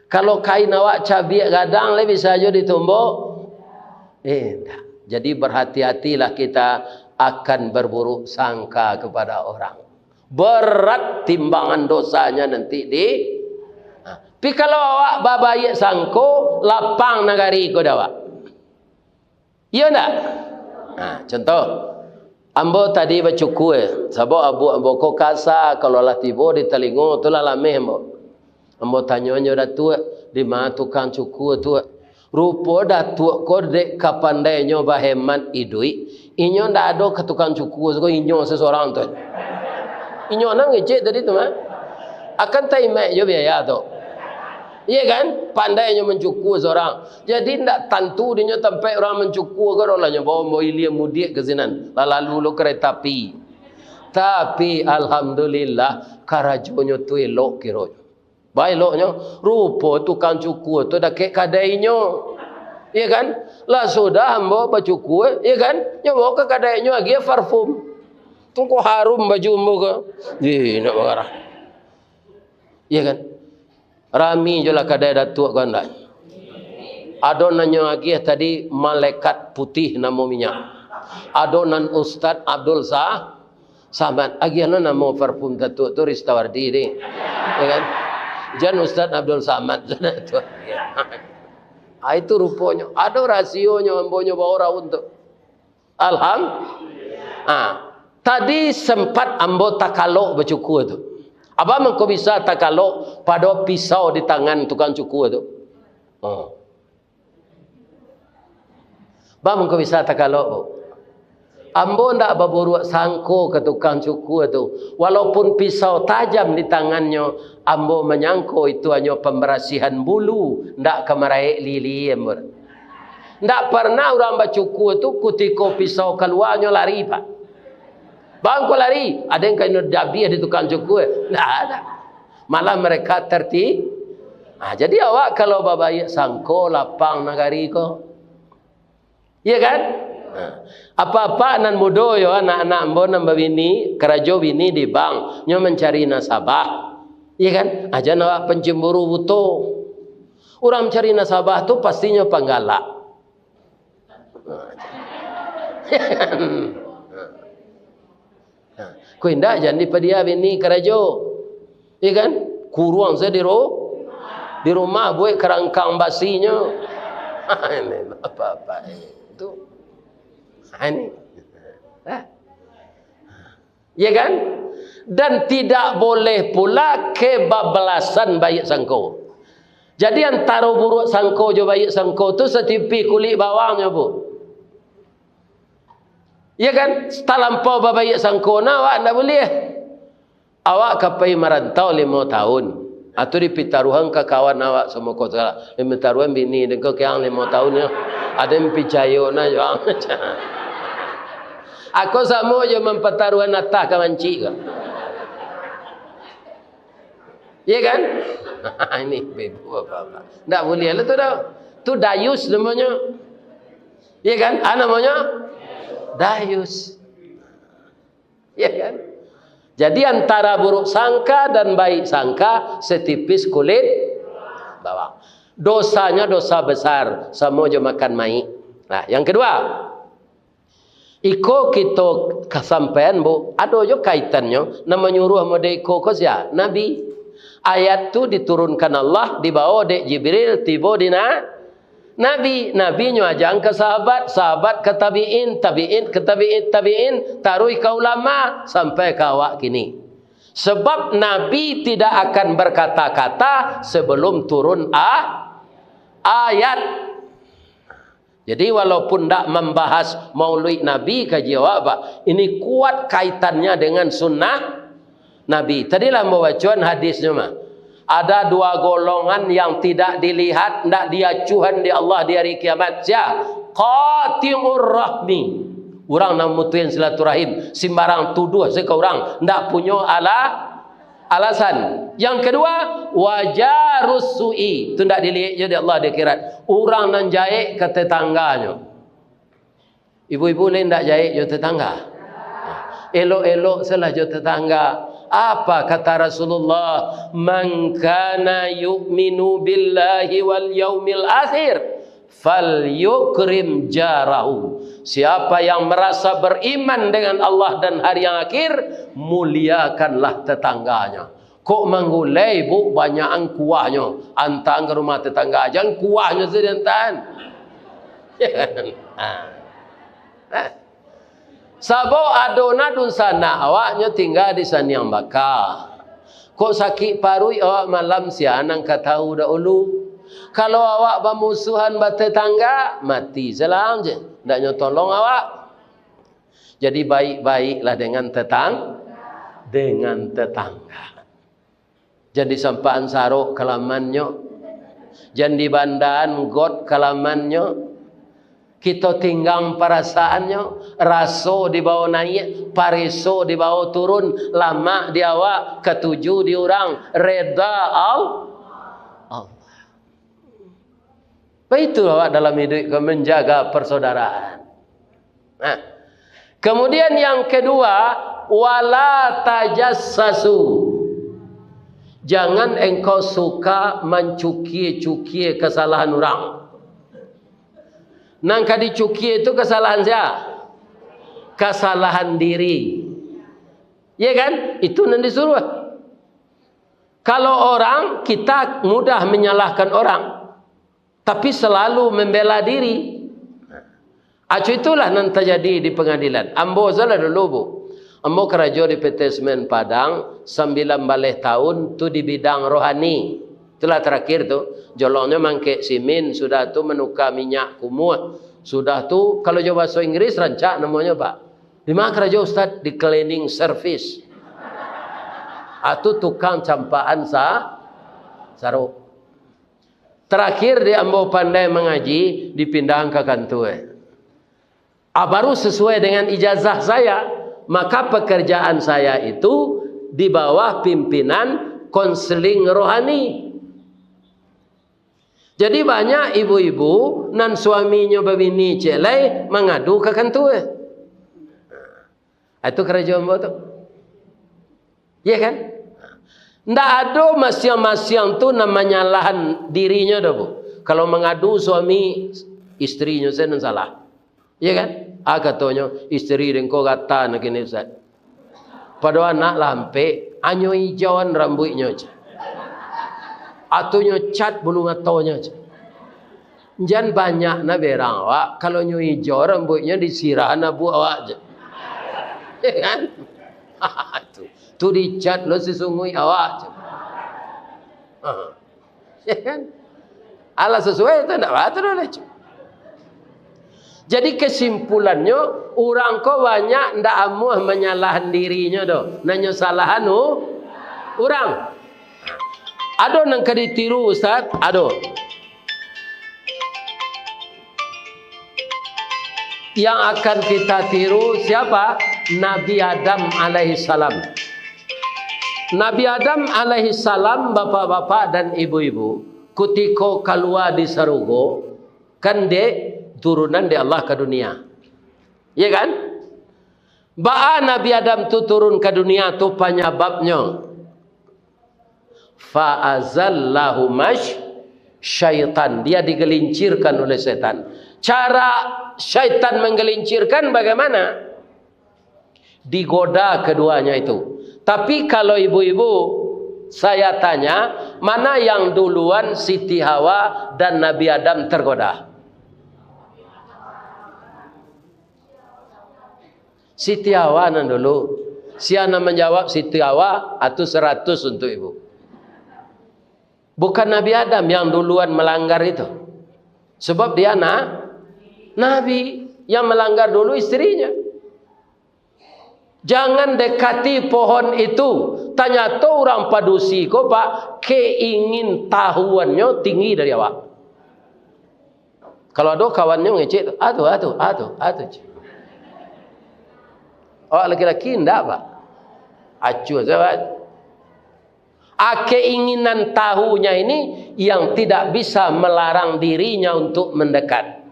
Kalau kain awak cabiak gadang, lai bisa jo ditumbok? Eh, indak. Jadi, berhati-hatilah kita akan berburuk sangka kepada orang. Berat timbangan dosanya nanti di, ha. Tapi kalau awak babaiak sangko, lapang nagari ko dek awak. Iyo ndak? Nah, contoh, ambo tadi bacukua, sabab abuak ambo ko kasa, kalau lah tibo di talingo tu lah lameh ambo. Ambo tanyo nyo, "Datuak, di ma tukang cukua tu?" Rupo Datuak ko dek ka pandainyo bahemat iduik, inyo ndak ado ka tukang cukua ko, inyo sesorang tu. Inyo nan ngecek tadi tu mah. Akan taimaik jo biaya tu. Iya kan? Pandai nyo mancukua sorang. Jadi, ndak tantu dinyo tampaik urang mancukua ko doh lah nyo bawa, bawa ilia mudiak ka sinan. Lah lalu lo kereta api. Tapi, alhamdulillah, karajonyo tu elok kironyo. Baeloknyo, rupo tukang cukua tu dakek kadainyo. Iya kan? Lah sudah ambo bacukua, iya kan? Nyo bawa ka kadainyo agiah parfum. Tungko harum baju ambo ko. Ih, nak bagarah. Iya kan? Rami jo lah kadai Datuak ko ndak? Ado nan nyo agiah tadi, Malaikat Putih namo minyak. Ado nan Ustaz Abdul Sa-, Samad. Agiah lo namo parfum Datuak tu, Ristawardi ni. Ya kan? Jan Ustaz Abdul Samad sudah tu. Ah, itu ruponyo. Ado rasionyo, ambo nyo bawa raun tu. Alham-, ah, tadi sempat ambo takalok bacukua tu. Apo mangko bisa takalok pado pisau di tangan tukang cukua tu? Oh. Baa mangko bisa takalok, Bu? Ambo ndak baburuak sangko ka tukang cukua tu. Walaupun pisau tajam di tangannyo, ambo manyangko itu hanyo pambarasihan bulu, ndak ka maraek lili ambo. Ndak parnah urang bacukua tu, kutiko pisau kalua, nyo lari, Pak. Bangko lari, ado nan ka inyo dabiah di tukang cukua. Ndak ada. Malah mereka terti-, ah, jadi awak kalau babaiak sangko, lapang nagari ko. Iya kan? Nah, apak-apak nan mudo yo, anak-anak ambo nan babini, karajo bini di bank, nyo mancari nasabah. Iya kan? Ah, jan awak pancemburu buto. Urang cari nasabah tu pastinyo panggalak. Ko indak, jan dipadia bini karajo. Iya kan? Kuruang sajo di ru-, di rumah, buek karangkang basinyo. Ini apa-apa itu. Ini. Ah. Ya kan? Dan tidak boleh pula kebablasan baik sangko. Jadi, antaro buruk sangko jo baik sangko tu satipih kulik bawangnyo, Bu. Ya kan? Talampau babaik sangko nah, awak ndak buliah. Awak ka pai marantau limo tahun. Atau dipitaruhan ka kawan awak samo ko sagalo. Dipitaruhan bini den ko kiang limo tahun yo. Ado nan picayo nah jo ang. Ako samo jo mampataruhan atah ka mancik ko. Iya kan? Ini ibu bapak-bapak. Ndak buliah lah tu doh. Tu dayus namonyo. Iya kan? Ah, namonyo dayus. Iya kan? Jadi, antara buruk sangka dan baik sangka setipis kulit bawang. Dosanyo dosa besar, samo jo makan maik. Nah, yang kedua, iko kito kasampaian, Bu, ado jo kaitannyo, nan manyuruah model iko ko sia? Nabi. Ayat tu diturunkan Allah, dibawo dek Jibril, tibo di na-, Nabi, Nabi nyo ajakan ka sahabat, sahabat ka tabiin, tabiin ka tabiin, tabiin, taruih ka ulama, sampai ka awak kini. Sebab Nabi tidak akan berkata-kata sebelum turun a-, ayat. Jadi, walaupun ndak mambahas mauluik Nabi, kaji awak, Pak, ini kuat kaitannya dengan sunnah Nabi. Tadi lah ambo bacoan hadisnyo mah. Ada dua golongan yang tidak dilihat, ndak diacuhan di Allah di hari kiamat. Sia? Qati'ur rahmi. Urang nan mutuihan silaturahim, simbarang tuduah se ka urang, ndak punyo ala-, alasan. Yang kedua, wajarus su'i. Tu ndak diliek jo di Allah di akhirat. Urang nan jaek ka tetangganyo. Ibu-ibu lai ndak jaek jo tetangga? Elok-elok salah jo tetangga. Apa kata Rasulullah? "Man kana yu'minu billahi wal yaumil akhir, falyukrim jarahu." Siapa yang merasa beriman dengan Allah dan hari yang akhir, muliakanlah tetangganya. Kok manggulai, Bu, banyakan kuahnyo, antaan ka rumah tetangga, jan kuahnyo sajo diantaan. Ha. Ha. Sabab ado nan dunsanak awaknyo tingga di saniang baka. Kok sakik paruik awak malam, sia nan ka tahu dahulu. Kalau awak bamusuhan batetangga, mati salam je. Ndak nyo tolong awak. Jadi, baik-baiklah dengan tetang-, dengan tetangga. Jan disampaan sarok kalamannyo, jan dibandaan got kalamannyo, kito tinggang parasaannyo, raso dibawo naiak, pareso dibawo turun, lamak di awak, katuju di urang, reda Al-, Allah. Baitu awak dalam iduik ko manjaga persaudaraan. Nah, kemudian yang kedua, wala tajassasu. Jangan engkau suka mancukie-cukie kesalahan urang. Nan ka dicukie tu kesalahan sia? Kesalahan diri. Ya kan? Itu nan disuruah. Kalau orang, kita mudah menyalahkan orang, tapi selalu membela diri. Acu itulah nan terjadi di pengadilan. Ambo salah dulu, Bu. Ambo karajo di P T Semen Padang, sambilan baleh tahun tu di bidang rohani. Itulah terakhir tu. Jolongnyo mangkek simin, sudah tu manuka minyak kumuah. Sudah tu, kalau jo bahaso Inggris, rancak namonyo, Pak. Di ma karajo, Ustaz? Di cleaning service. Ah, tu tukang campaan sa-, sarok. Terakhir di ambo pandai mangaji, dipindahan ka kantua. Ah, baru sesuai dengan ijazah saya, maka pekerjaan saya itu di bawah pimpinan konseling rohani. Jadi, banyak ibu-ibu nan suaminyo babini ciek lai mangadu ka kantua. Ah, itu karajo ambo tu. Iya kan? Ndak ado masiang-masiang tu nan manyalahan dirinyo doh, Bu. Kalau mangadu suami, istrinyo sajo nan salah. Iya kan? Ah, katonyo, "Istri den ko gata nan kini, Ustaz." Padahal anak lah ampek, hanyo ijauan rambuiknyo, ceh. Atau nyo cat bulu matonyo, ceh. Jan banyak na berang awak, kalau nyo ijau rambuiknyo disirah na buah awak, ceh. Iya kan? Tu, tu dicat lo sisunguik awak, ceh. Ha. Ya kan? Alah sasuai tu ndak batul lah, ceh. Jadi kesimpulannyo, urang ko banyak ndak amuah manyalahan dirinyo doh. Nan nyo salahan u-, urang. Ado nan ka ditiru, Ustaz? Ado. Yang akan kita tiru siapa? Nabi Adam alaihissalam. Nabi Adam alaihissalam, bapak-bapak dan ibu-ibu, kutiko kalua di sarugo, kan dek turunan dek Allah ka dunia. Iya kan? Baa Nabi Adam tu turun ka dunia tu panyababnyo? Fa azallahu mash syaitan. Dia digelincirkan oleh setan. Cara syaitan menggelincirkan bagaimana? Digoda keduanya itu. Tapi kalau ibu-ibu, saya tanya, mana yang duluan Siti Hawa dan Nabi Adam tergoda? Siti Hawa nan dulu. Sia nan manjawab Siti Hawa, atu saratus untuk ibu. Bukan Nabi Adam yang duluan melanggar itu. Sebab dia na-, Nabi yang melanggar dulu istrinya. Jangan dekati pohon itu. Tanyato urang padusi ko, Pak, keingin tahuannyo tinggi dari awak. Kalau ado kawannyo mangecek tu, "Atu, atu, atu, atu," ceh. Awak laki-laki indak, Pak. Acuah sajo, Pak. Ah, keinginan tahunya ini yang tidak bisa melarang dirinya untuk mendekat.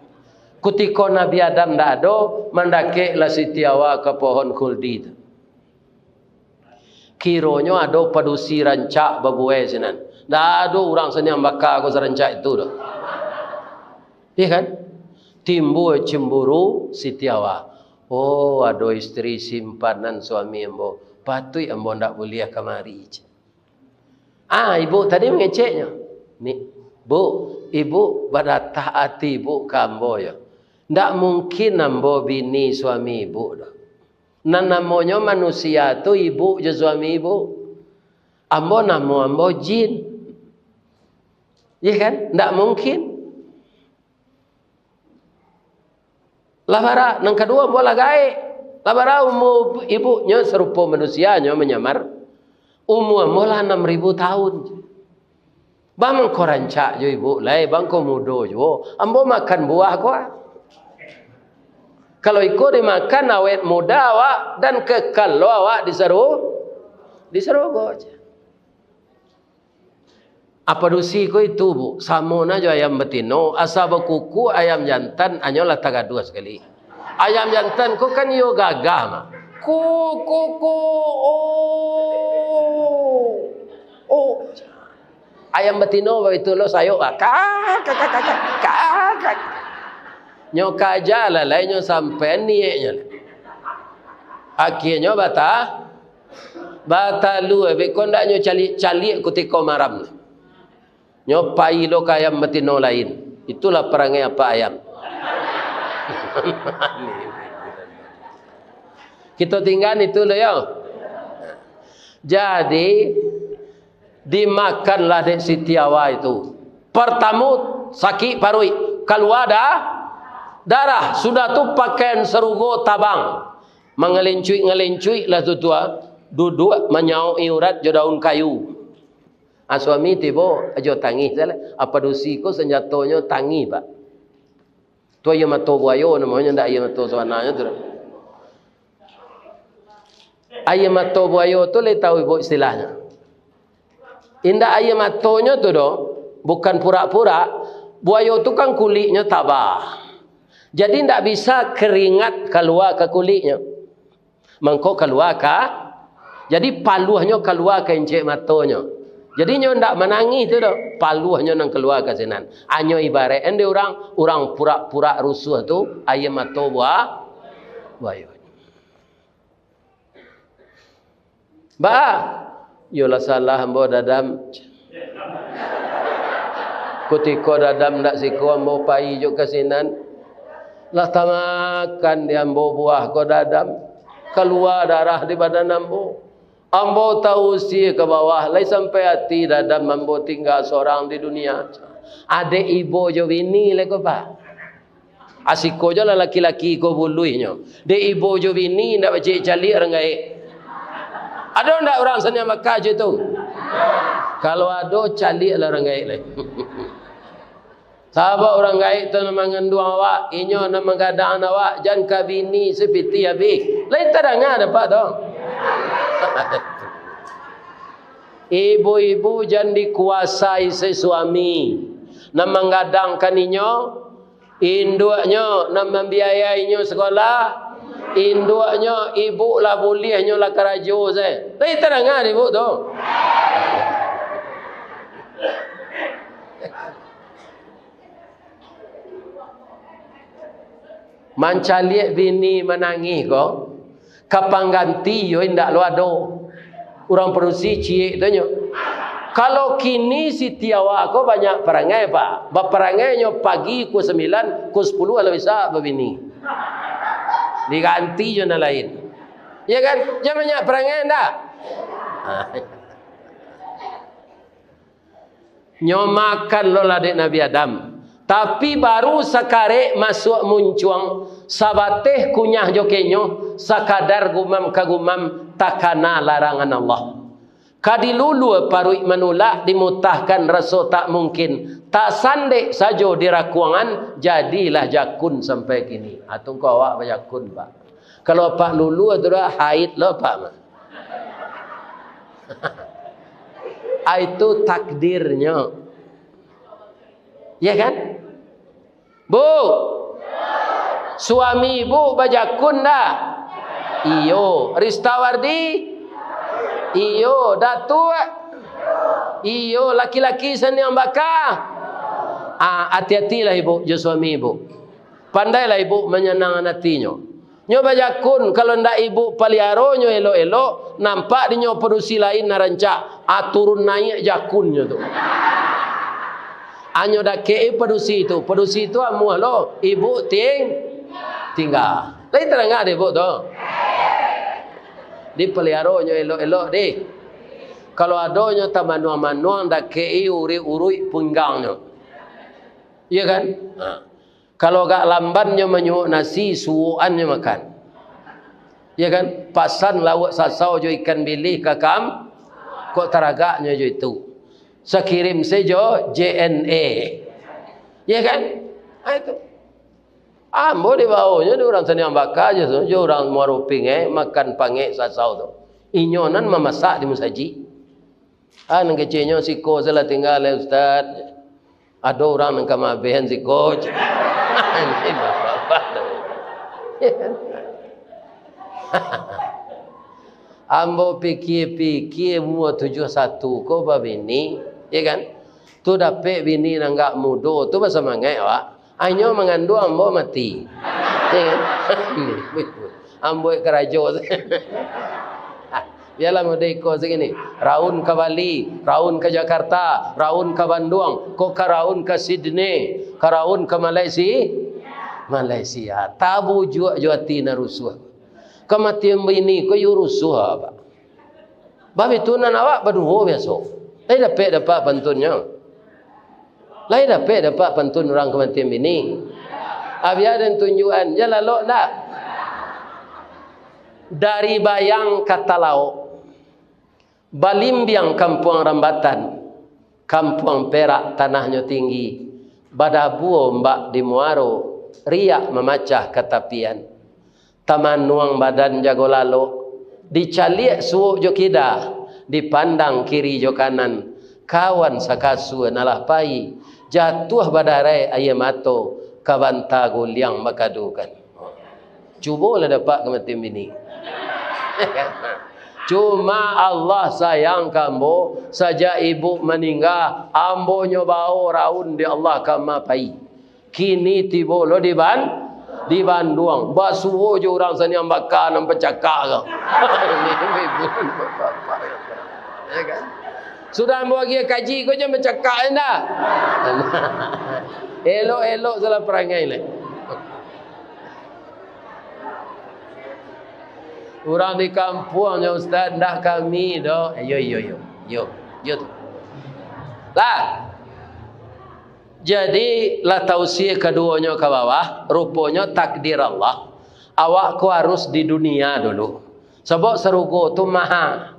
Kutiko Nabi Adam ndak ado, mandakeklah Siti Hawa ka pohon khuldi tu. Kironyo ado padusi rancak babuwai sinan. Ndak ado urang saniang baka ko sarancak itu doh. Iya kan? Timbua cemburu Siti Hawa. "Oh, ado istri simpanan suami ambo. Patuik ambo ndak buliah kamari," ceh. Ah, ibu tadi mangeceknyo. Ni, "Bu, ibu badatah ati ibu ka ambo yo. Ndak mungkin ambo bini suami ibu doh. Nan namonyo manusia tu ibu jo suami ibu. Ambo namo ambo jin." Iya kan? Ndak mungkin. Lah bara, nan kaduo ambo lah gaek. Lah bara umua ibunyo sarupo manusia, nyo manyamar. Umua ambo lah anam ribu tahun. Baa mangko rancak jo ibu lai, baa mangko mudo juo. Ambo makan buah ko ah. Kalau iko dimakan awet muda awak dan kekal lo awak di saru-, di sarugo. Apo dusi ko itu, Bu? Samo na jo ayam batino, asa bakuku ayam jantan, anyo lah tagaduah sakali. Ayam jantan ko kan iyo gagah mah. Ku, ku, ku, oh, oh. Ayam batino baitu lo sayok, Pak. Kak, kak, kak, kak, kak, kak. Nyo kaja lah, lai nyo sampai nieknyo. Akhianyo bata-, batalua, beko ndak nyo caliak-caliak kutiko maram. Nyo pai lo ka ayam batino lain. Itulah parangai apak ayam. Kito tinggaan itu lo yo. Jadi, dimakanlah dek Siti Hawa itu. Partamo, sakik paruik, kalua da-, darah. Sudah tu pakaian sarugo tabang. Mangalincuik-ngalincuik lah tu, tu, ah. Duduak manyaok-i urat jo daun kayu. Ah, suami tibo jo tangih salah. Apo dusi ko sanjatonyo tangih, Pak. Tu aia mato buayo namonyo, ndak aia mato sabananyo tu. Aia mato buayo tu lai tahu ibu istilahnyo? Indak aia matonyo tu doh, bukan purak-purak. Buayo tu kan kuliknyo taba. Jadi ndak bisa keringat kalua ka kuliknyo. Mangko kalua ka, Jadi, paluahnyo kalua ka incek matonyo. Jadi, nyo ndak manangih tu doh, paluahnyo nan kalua ka sinan. Anyo ibaraik ende urang, urang purak-purak rusuah tu, aia mato buah, buayo. Ba, iyolah salah ambo Dadam. Kutiko Dadam ndak siko ambo pai jo ka sinan. Lah tamakan di ambo buah ko Dadam. Kalua darah di badan ambo. Ambo tausia ka bawah, lai sampai ati Dadam ambo tingga sorang di dunia. Adek ibo jo bini lai ko, Pak. Asiko jo lah laki-laki ko buluihnyo. Dek ibo jo bini ndak bacaliak-caliak urang gaek. Ado ndak urang saniang baka jo tu? Kalau ado, caliaklah urang gaek lai. Sabab urang gaek tu nan manganduang awak, inyo nan manggadang awak, jan ka bini sapiti abih. Lai tadanga dek Apak tu? Ibu-ibu jan dikuasai se suami. Nan manggadangkan inyo, induaknyo nan mambiayai inyo sakolah, induaknyo, ibu lah buliah, inyo lah karajo se. Lai tadanga dek ibu tu? Mancaliak bini manangih ko, ka pangganti yo indak lo ado. Urang padusi ciek tu nyo. Kalau kini Siti awak ko banyak parangai, Pak. Baparangai nyo pagi pukua sambilan, pukua sapuluah lah bisa babini. Diganti jo nan lain. Ya kan? Jan banyak parangai ndak? Nyo makan lo lah dek Nabi Adam. Tapi baru sakarek masuak muncuang, sabateh kunyah jo kenyo, sakadar gumam ka gumam, takana larangan Allah. Ka dilulua paruik manulak, dimutahkan raso tak mungkin, tasandek sajo di rakuangan, jadilah jakun sampai kini. Atungko awak bajakun, Pak. Kalau Apak lulua tu dah haid lo, Pak, mah. Ah, itu takdirnyo. Ya kan? Bu, suami ibu bajakun ndak? Iyo. Ristawardi? Iyo. Datuak? Iyo. Laki-laki saniang baka? Ah, ati-atilah ibu jo suami ibu. Pandailah ibu manyanangkan atinyo. Nyo bajakun, kalau ndak ibu paliaro nyo elok-elok, nampak di nyo padusi lain nan rancak, ah, turun naiak jakunnyo tu. Anyo dakek padusi tu, padusi tu amuah lo, ibu ting-, tingga. Lain tadanga dek ibu tu. Dipaliaro nyo elok-elok deh. Kalau ado nyo tamanuang-manuang, dakek uruik-uruik pinggangnyo. Iya kan? Ha. Kalau agak lamban nyo manyuok nasi, suokan nyo makan. Ya kan? Pasan lauak sasau jo ikan bilih ka kam-, kok taragak nyo jo itu. Sakirim se jo J N E. Ya kan? Ah, itu. Ambo dibaonyo di urang saniang baka jo tu, jo urang Muaro Pingek, makan pangek sasau tu. Inyo nan mamasak di musajik. Ah, nan keceknyo siko se lah tingga lai, Ustaz. Ado urang nan ka maabehan siko. Ini bapak-bapak tu. Ambo pikia-pikia umua tujuah satu ko babini, ya kan? Tu dapek bini nan agak mudo, tu basamangaik awak. Inyo manganduang ambo mati. Ya kan? Ambo karajo. Bialah mode iko sagini. Raun ka Bali, raun ka Jakarta, raun ka Banduang, ko ka raun ka Sydney, ka raun ka Malaysia. Malaysia. Tabujuak jo ati nan rusuah. Kamatian bini ko yo rusuah, Pak. Bab itu nan awak baduo biaso. Lai dapek dek Apak pantunnyo? Lai dapek dek Apak pantun urang kamatian bini? Abia den tunjuakan, jan lalok ndak? Dari Bayang ka Talaok, balimbiang kampuang Rambatan, kampuang Perak tanahnyo tinggi, badabua ombak di muaro, riak mamacah ka tapian. Tamanuang badan jago lalok, dicaliak suok jo kida, dipandang kiri jo kanan, kawan sakasua nan lah pai, jatuah badarai aia mato, ka banta guliang bakadukan. Cubolah dek Apak kamatian bini. Cuma Allah sayang ka ambo, sajak ibu maningga, ambo nyo bawo raun di Allah ka ma pai. Kini tibo lo di Ban-, di Banduang. Basuo jo urang saniang baka nan pacakak ko. Ya kan? Sudah ambo agiah kaji ko, jan bacakak ndak. Elok-elok salah parangai lai. Urang di kampuang nyo, Ustaz, ndak kami doh. Eh, yo, yo, yo. Yo, yo tu. Lah. Jadi, lah tausia kaduonyo ka bawah, ruponyo takdir Allah. Awak ko harus di dunia dulu. Sabab sarugo tu maha.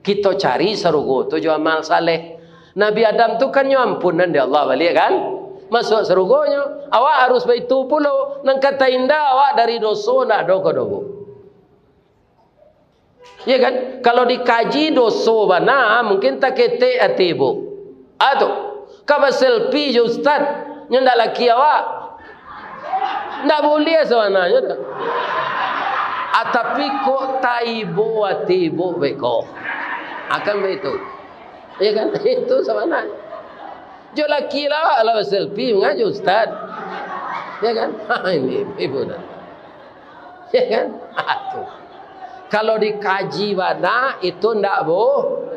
Kito cari sarugo tu jo amal saleh. Nabi Adam tu kan nyo ampunan di Allah baliak kan? Masuak sarugonyo. Awak harus baitu pulo. Nan ka tainda awak dari doso ndak ado ko doh, Bu. Iya kan? Kalau dikaji doso bana, mungkin taketek ati ibu. Ah tu. Ka baselfie jo ustaz, nyo ndak laki awak. Ndak buliah sabananyo tu. Ah, tapi kok taibo ati ibu beko. Akan baitu. Iya kan? Itu sabananyo. Jo laki lah, lah baselfie, manga jo ustaz. Iya kan? Ini ibu dah. Ya kan? Ah, tu. Kalau dikaji bana, itu ndak bu-,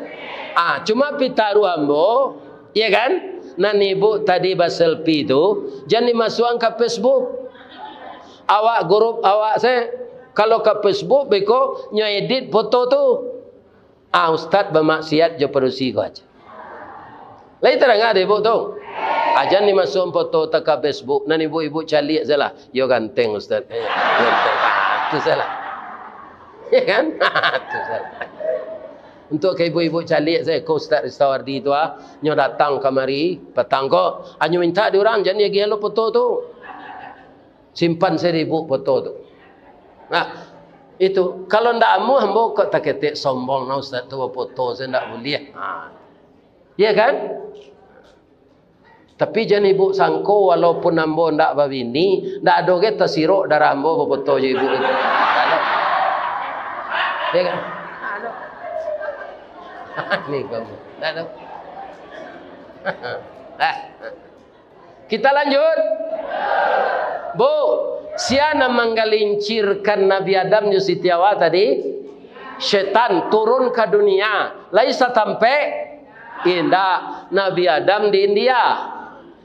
ah, cuma pitaruah ambo, ya kan? Nan ibu tadi baselfie tu, jan dimasuakan ka Facebook. Awak grup awak se, kalau ka Facebook beko, nyo edit foto tu. Ah, ustaz bamaksiat jo padusi ko aja. Lai tadanga dek ibu tu? Ajan dimasuakan foto tu ka Facebook, nan ibu-ibu caliak salah. Yo ganteng ustaz. Eh, ganteng. Ah, tu salah. Ya kan? Ah, tu salah. Untuk ka ibu-ibu caliak sajo ko Ustaz Ristawardi tu ah, nyo datang kamari patang ko, anyo minta di urang jan diagiah lo foto tu. Simpan sajo di ibu foto tu. Nah, itu. Kalau ndak amuah, ambo kok taketek sombong, nah, ustaz tu bafoto, sajo ndak buliah. Ha. Iya kan? Tapi jan ibu sangko, walaupun ambo ndak babini, ndak ado ge tasirok darah ambo bafoto jo ibu itu. Ndak ado. Iya kan? Ndak ado. Ni kamu. Ndak ado. Dah. Kita lanjut. Bu, sia nan manggalincirkan Nabi Adam jo Siti Hawa tadi? Setan turun ka dunia. Lai satampek? Indak. Nabi Adam di India,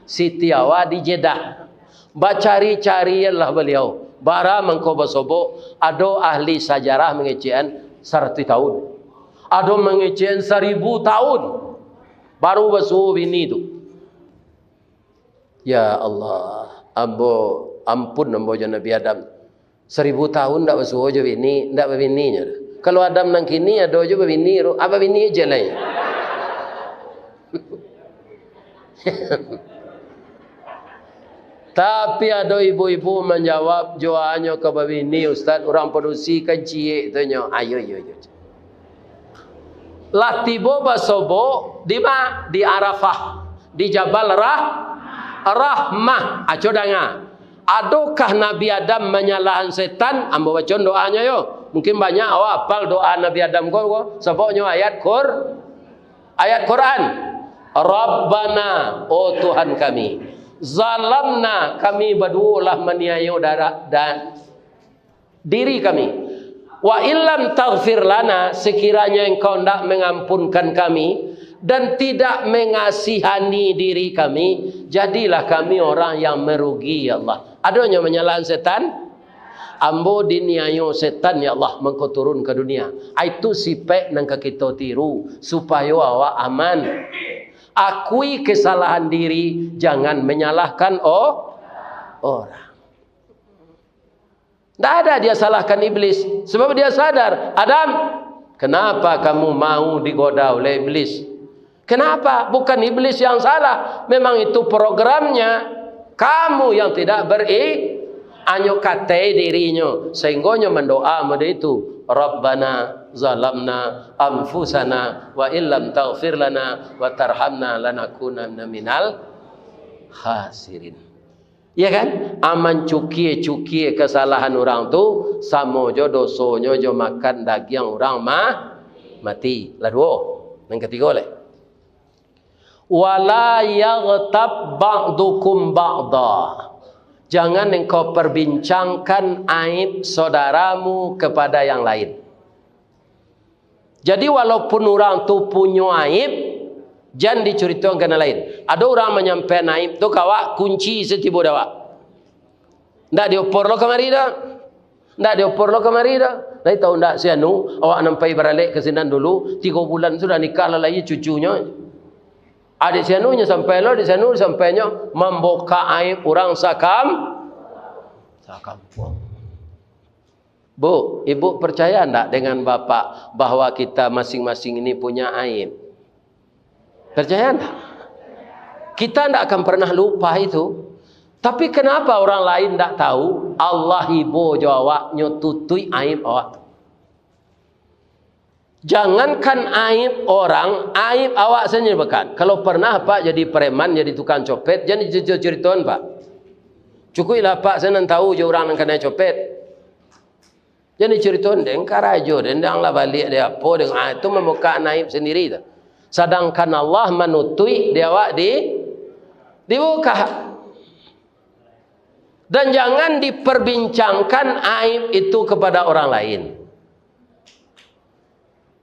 Siti Hawa di Jeddah. Bacari-carilah baliau. Bara mangko basobok, ado ahli sajarah mangecekan saratuih tahun. Ado mangecekan saribu tahun. Baru basuo bini tu. Ya Allah, ambo, ampun ambo jo Nabi Adam. Saribu tahun ndak basuo jo bini, ndak babini nyo. Kalau Adam nan kini ado jo babini, ru-, ah, babini je lai. Tapi ado ibu-ibu manjawab, jo anyo ka babini, Ustaz, urang padusi kan ciek tu nyo. Ayo, yo, yo. Lah tibo basobok di ma? Di Arafah, di Jabal Rah-, Rahmah. Aco danga, adokah Nabi Adam manyalahan setan? Ambo bacoan doanyo yo. Mungkin banyak awak apal doa Nabi Adam ko, ko. Sabab nyo ayat Qur-, ayat Quran. Rabbana, oh Tuhan kami, zalamna, kami baduo lah maniayo darah dan diri kami. Wa illam taghfir lana, sekiranya Engkau ndak mengampunkan kami dan tidak mengasihani diri kami, jadilah kami orang yang merugi, ya Allah. Adonyo manyalahan setan, ambo diniayo setan, ya Allah, mangko turun ka dunia. Itu sipek nan ka kito tiru, supayo awak aman. Akui kesalahan diri, jangan menyalahkan o-, orang. Ndak ada dia salahkan iblis, sebab dia sadar, "Adam, kenapa kamu mau digoda oleh iblis? Kenapa? Bukan iblis yang salah, memang itu programnya. Kamu yang tidak beri-," anyo katai dirinyo, sehinggonyo mandoa model itu, "Rabbana zalamna anfusana wa illam taghfir lana wa tarhamna lanakunanna minal khasirin." Ya kan? A, mancukia-cukia kasalahan urang tu, samo jo dosonyo jo makan dagiang urang ma-, mati. Lah duo. Nan katigo lai. "Wala yaghtab ba'dukum ba'da." Jangan engkau perbincangkan aib saudaramu kepada yang lain. Jadi, walaupun urang tu punyo aib, jan dicuritokan ka nan lain. Ado urang manyampaian aib tu ka awak, kunci satibo dek awak. Ndak diopor lo kamari doh. Ndak diopor lo kamari doh. Lai tahu ndak si anu, awak nan pai baralek ka sinan dulu, tigo bulan sudah nikah lah lahia cucunyo. Adik si anu nyo sampai lo, adik si anu disampaiannyo, mambukak aib urang sakam-, sakampuang. Bu, ibu percaya ndak dengan bapak bahwa kita masing-masing ini punya aib? Percaya ndak? Kita ndak akan pernah lupa itu. Tapi kenapa orang lain ndak tahu? Allah ibo jo awak, nyo tutuik aib awak tu. Jangankan aib orang, aib awak sajo nyo bukan. Kalau pernah Pak jadi preman, jadi tukang copet, jan diceritoan Pak. Cukuiklah Pak sajo nan tahu jo urang nan kanai copet. Jan diceritoan, den karajo, den, den lah baliak, den apo, den, ah, itu mambukak aib sandiri tu. Sadangkan Allah manutuik, di awak di, dibuka. Dan jangan diperbincangkan aib itu kepada orang lain.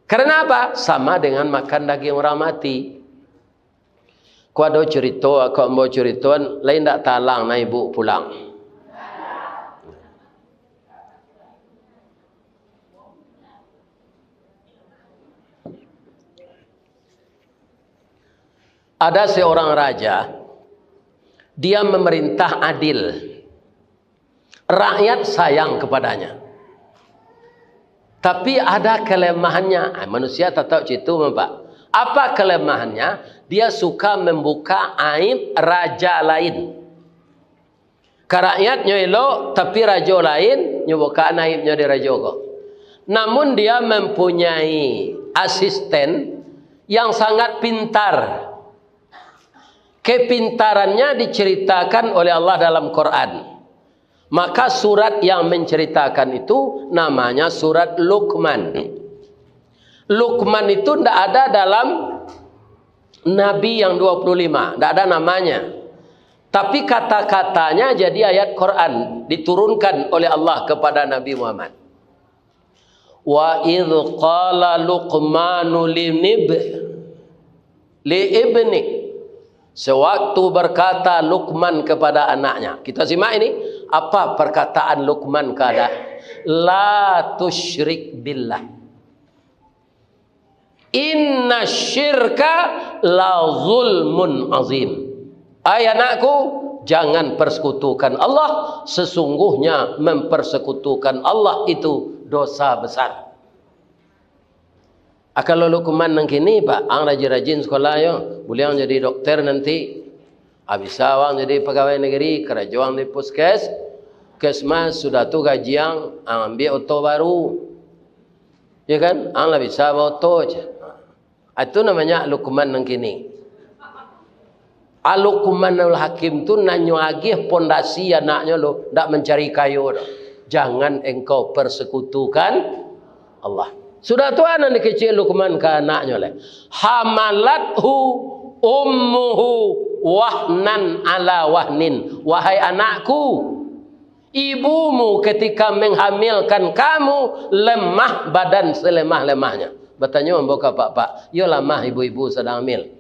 Karena apa? Sama dengan makan daging orang mati. Ko ado curito, ko ambo curitoan, lai ndak talang na ibu pulang. Ada seorang raja, dia memerintah adil. Rakyat sayang kepadanya. Tapi ada kelemahannya. Ah, manusia tatap citu, Pak. Apa kelemahannya? Dia suka membuka aib raja lain. Ka rakyatnyo elok, tapi rajo lain, nyo bukaan aibnyo di rajo ko. Namun dia mempunyai asisten yang sangat pintar. Kepintarannya diceritakan oleh Allah dalam Quran. Maka surat yang menceritakan itu namanya surat Luqman. Luqman itu ndak ada dalam Nabi yang dua puluh lima, ndak ada namanya. Tapi kata-katanya jadi ayat Quran, diturunkan oleh Allah kepada Nabi Muhammad. "Wa idh qala Luqmanu linib-, li ibni." Sewaktu berkata Luqman kepada anaknya. Kita simak ini, apa perkataan Luqman kepada, "La tusyrik billah. Inna syirka la zulmun azim." Ai anakku, jangan persekutukan Allah, sesungguhnya mempersekutukan Allah itu dosa besar. Ah, kalau Luqman nan kini, Pak, ang rajin-rajin sekolah yo, buliah ang jadi dokter nanti. Ah, bisa ang jadi pegawai negeri, karajo ang di puskes, kesmas, sudah tu gaji ang, ang ambiak oto baru. Ya kan? Ang lah bisa baoto je. Ah, itu namanya Luqman nan kini. A, Luqmanul Hakim tu nan nyo agiah pondasi anaknyo lo, ndak mancari kayo doh. Jangan engkau persekutukan Allah. Sudah tu, a nan dikecek Luqman ka anaknyo lai. "Hamalathu ummuhu wahnan ala wahnin." Wahai anakku, ibumu ketika menghamilkan kamu lemah badan selemah-lemahnya. Batanyo ambo ka apak-apak, iyo lamah ibu-ibu sadang hamil?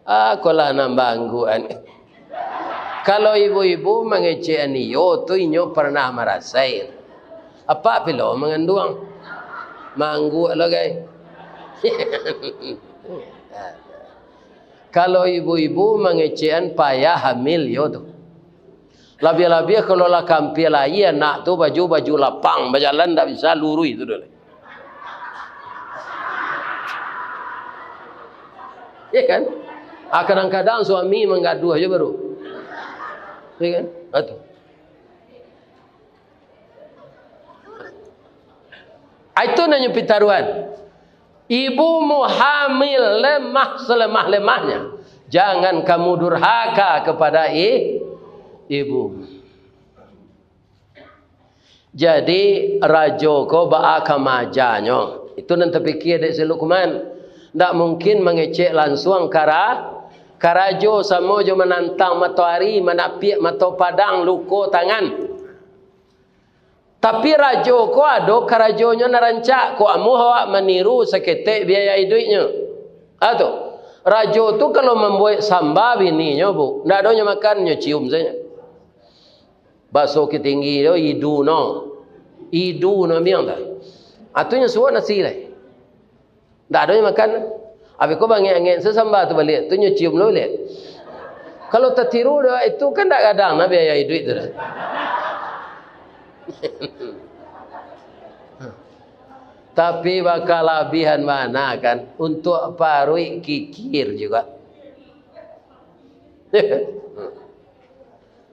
Ah, kolah nan baangguan. Kalau ibu-ibu mangecekan iyo tu, inyo pernah marasai. Apak pilo manganduang. Maangguak lo, gai. Kalau ibu-ibu mangecekan payah hamil iyo tu. Labiah-labiah kalau lah ka ampia lahia anak tu, baju, baju lapang, bajalan ndak bisa luruih tu doh. Ya kan? Ah, kadang-kadang suami manggaduah je baru. Ya kan? Ah, tu. Ah, itu namanya pitaruan. Ibumu hamil lemah selemah-lemahnya. Jangan kamu durhaka kepada i-, ibu. Jadi, rajo ko baa ka majanyo. Itu nan tapikia dek si Lukman. Ndak mungkin mangecek lansuang ka ra-, ka rajo, samo jo manantang matoari, manapiak mato padang, luko tangan. Tapi rajo ko ado karajonyo nan rancak, kok amuah awak maniru saketek biaya iduiknyo. Ah, tu. Rajo tu kalau mambuek samba bininyo, Bu, ndak ado nyo makan, nyo cium sajo. Baso Bukittinggi tu, idu no. Idu no miang tu. Ah, tu nyo suok nasi lai. Ndak ado nyo makan. Abih ko bangek-angek sasamba tu baliak, tu nyo cium lo baliak. Kalau tatiru doh, itu kan ndak gadang nah biaya iduik tu dah. Tapi bakalabihan bana kan, untuak paruik kikir juga.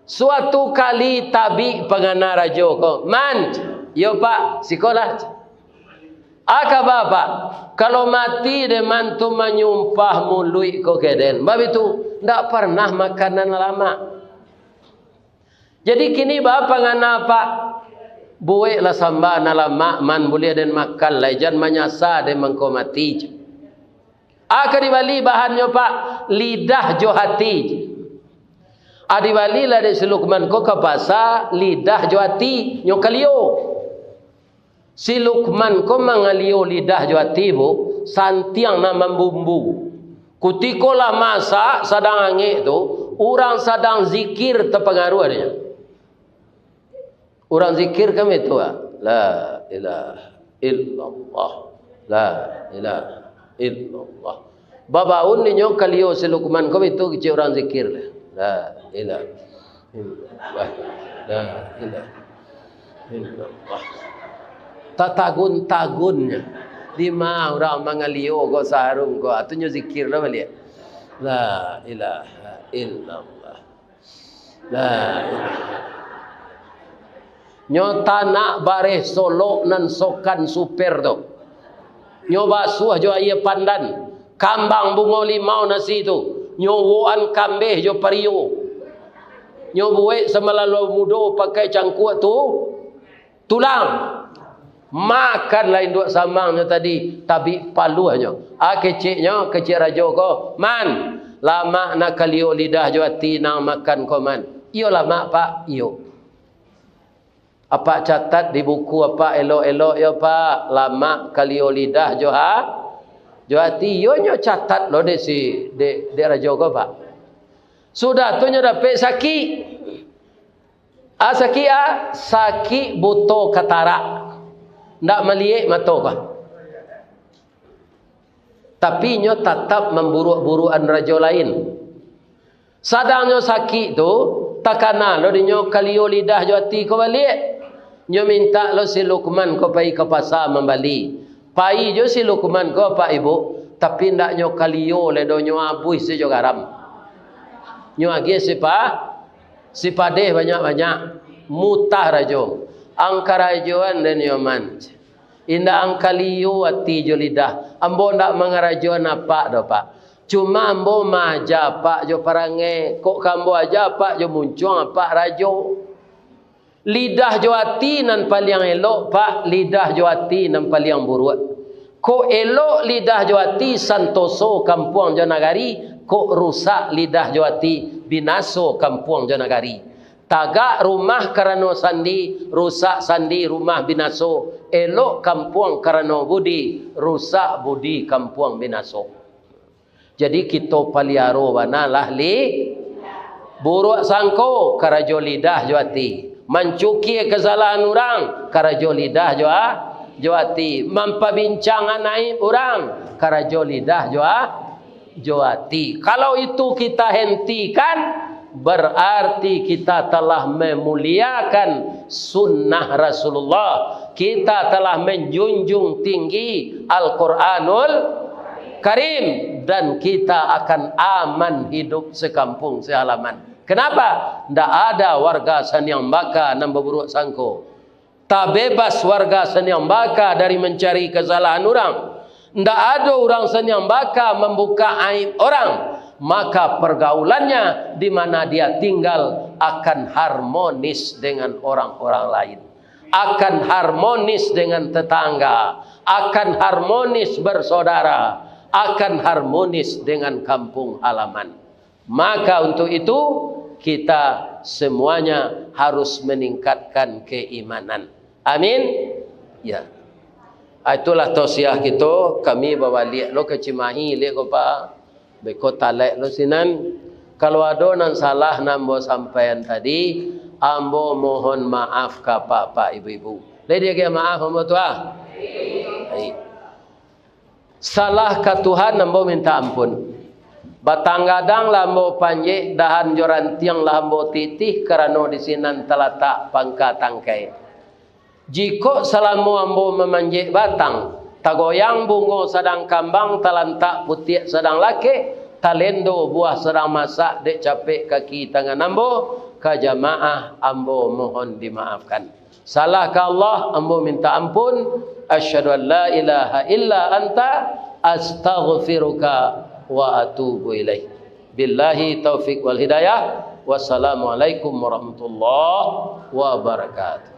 Suatu kali tabik pangana rajo ko, "Man, yo Pak, sikolah." "Aka ba, Pak?" "Kalau mati dek man tu manyumpah muluik ko keden." Babitu, ndak parnah makan nan lamak. Jadi kini ba pangana, Pak? Bueklah samba nan lamak, man, buliah den makan lai, jan manyasa den mangko mati. Aka dibali bahannyo, Pak, lidah jo hati. Ah, dibalilah dek si Lukman ko ka pasa, lidah jo hati nyo kalio. Si Lukman ko mangalio lidah jo ati, Bu, santiang nan mambumbu. Kutiko lah masak, sadang angek tu, urang sadang zikir tapangaruah dek nyo. Urang zikir kan baitu, ah. La ilaha illallah. La ilaha illallah. Babaun inyo kalio si Lukman ko baitu kecek urang zikir. La ilaha illallah. La ilaha illallah. Tatagun-tagunnyo. Dima urang mangalio ko sarung ko, atunyo zikir lah baliak. La ilaha illallah. La ilaha. Nyo tanak bareh solok nan sokan super tu. Nyo basuah jo aia pandan, kambang bungo limau nasi tu, nyo uwokan kambeh jo pario. Nyo buek samalalu mudo pakai cangkuak tu, tulang. Makanlah induak samangnyo tadi, tabik paluahnyo. Ah, keceknyo, kecek rajo ko, "Man, lamak nak kalio lidah jo ati nan makan ko, Man?" "Iyo lamak, Pak." "Iyo." "Apak catat di buku apak elok-elok yo, Pak. Lamak kalio lidah jo ha-, jo ati." Iyo nyo catat lo dek si, dek, dek rajo ko, Pak. Sudah tu nyo dapek sakik. Ah, sakik, ah, sakik buto katarak. Ndak maliek mato ko. Tapi inyo tatap mamburuak-buruakan rajo lain. Sadang nyo sakik tu, takana lo dinyo kalio lidah jo ati ko baliak. Nyo mintak lo si Lukman ko pai ka pasa mambali. Pai jo si Lukman ko, Pak Ibu, tapi ndak nyo kalio lai doh, nyo abuih se jo garam. Nyo agiah sipa-, sipadeh banyak-banyak, mutah rajo. Ang karajoan den yo, Man. Indak ang kalio ati jo lidah. Ambo ndak mangarajoan apak doh, Pak. Cuma ambo maaja apak jo parangai. Kok ka ambo aja apak jo muncuang apak rajo. Lidah jo ati nan paliang elok, Pak, lidah jo ati nan paliang buruak. Kok elok lidah jo ati, santoso kampuang jo nagari, kok rusak lidah jo ati, binaso kampuang jo nagari. Tagak rumah karano sandi, rusak sandi rumah binaso, elok kampuang karano budi, rusak budi kampuang binaso. Jadi, kito paliaro bana lah li-, buruak sangko, karajo lidah jo ati. Mancukia kasalahan urang, karajo lidah jo a-, jo ati. Mampabincangan aib urang, karajo lidah jo a-, jo ati. Kalau itu kita hentikan, berarti kita telah memuliakan sunnah Rasulullah. Kita telah menjunjung tinggi Al-Quranul Karim, dan kita akan aman hidup sekampung sehalaman. Kenapa? Ndak ada warga Saniang Baka nan baburuak sangko. Tabebas warga Saniang Baka dari mancari kasalahan urang. Ndak ado urang Saniang Baka mambuka aib orang. maka pergaulannya di mana dia tinggal akan harmonis dengan orang-orang lain, akan harmonis dengan tetangga, akan harmonis bersaudara, akan harmonis dengan kampung halaman. Maka untuk itu, kita semuanya harus meningkatkan keimanan. Amin. Ya. Ah, itulah tausiah kito, kami babaliak lo ka Cimahi liak ko, Pak. Beko talek lo sinan. Kalau ado nan salah nan ambo sampaian tadi, ambo mohon maaf ka Pak-pak, Ibu-ibu. Lai diagiah maaf ambo tu, ah? Baik. Salah ka Tuhan ambo minta ampun. Batang gadang lah ambo panjek, dahan jo rantiang lah ambo titih, karano di sinan talatak pangka tangkai. Jikok salamo ambo mamanjek batang, tagoyang bungo sadang kambang, talantak putiak sadang lakek, talendo buah sadang masak dek capek kaki tangan ambo, ka jamaah ambo mohon dimaafkan. Salah ka Allah, ambo minta ampun. Asyhadu an la ilaha illa anta, astaghfiruka wa atubu ilaik. Billahi taufik wal hidayah. Wassalamualaikum warahmatullahi wabarakatuh.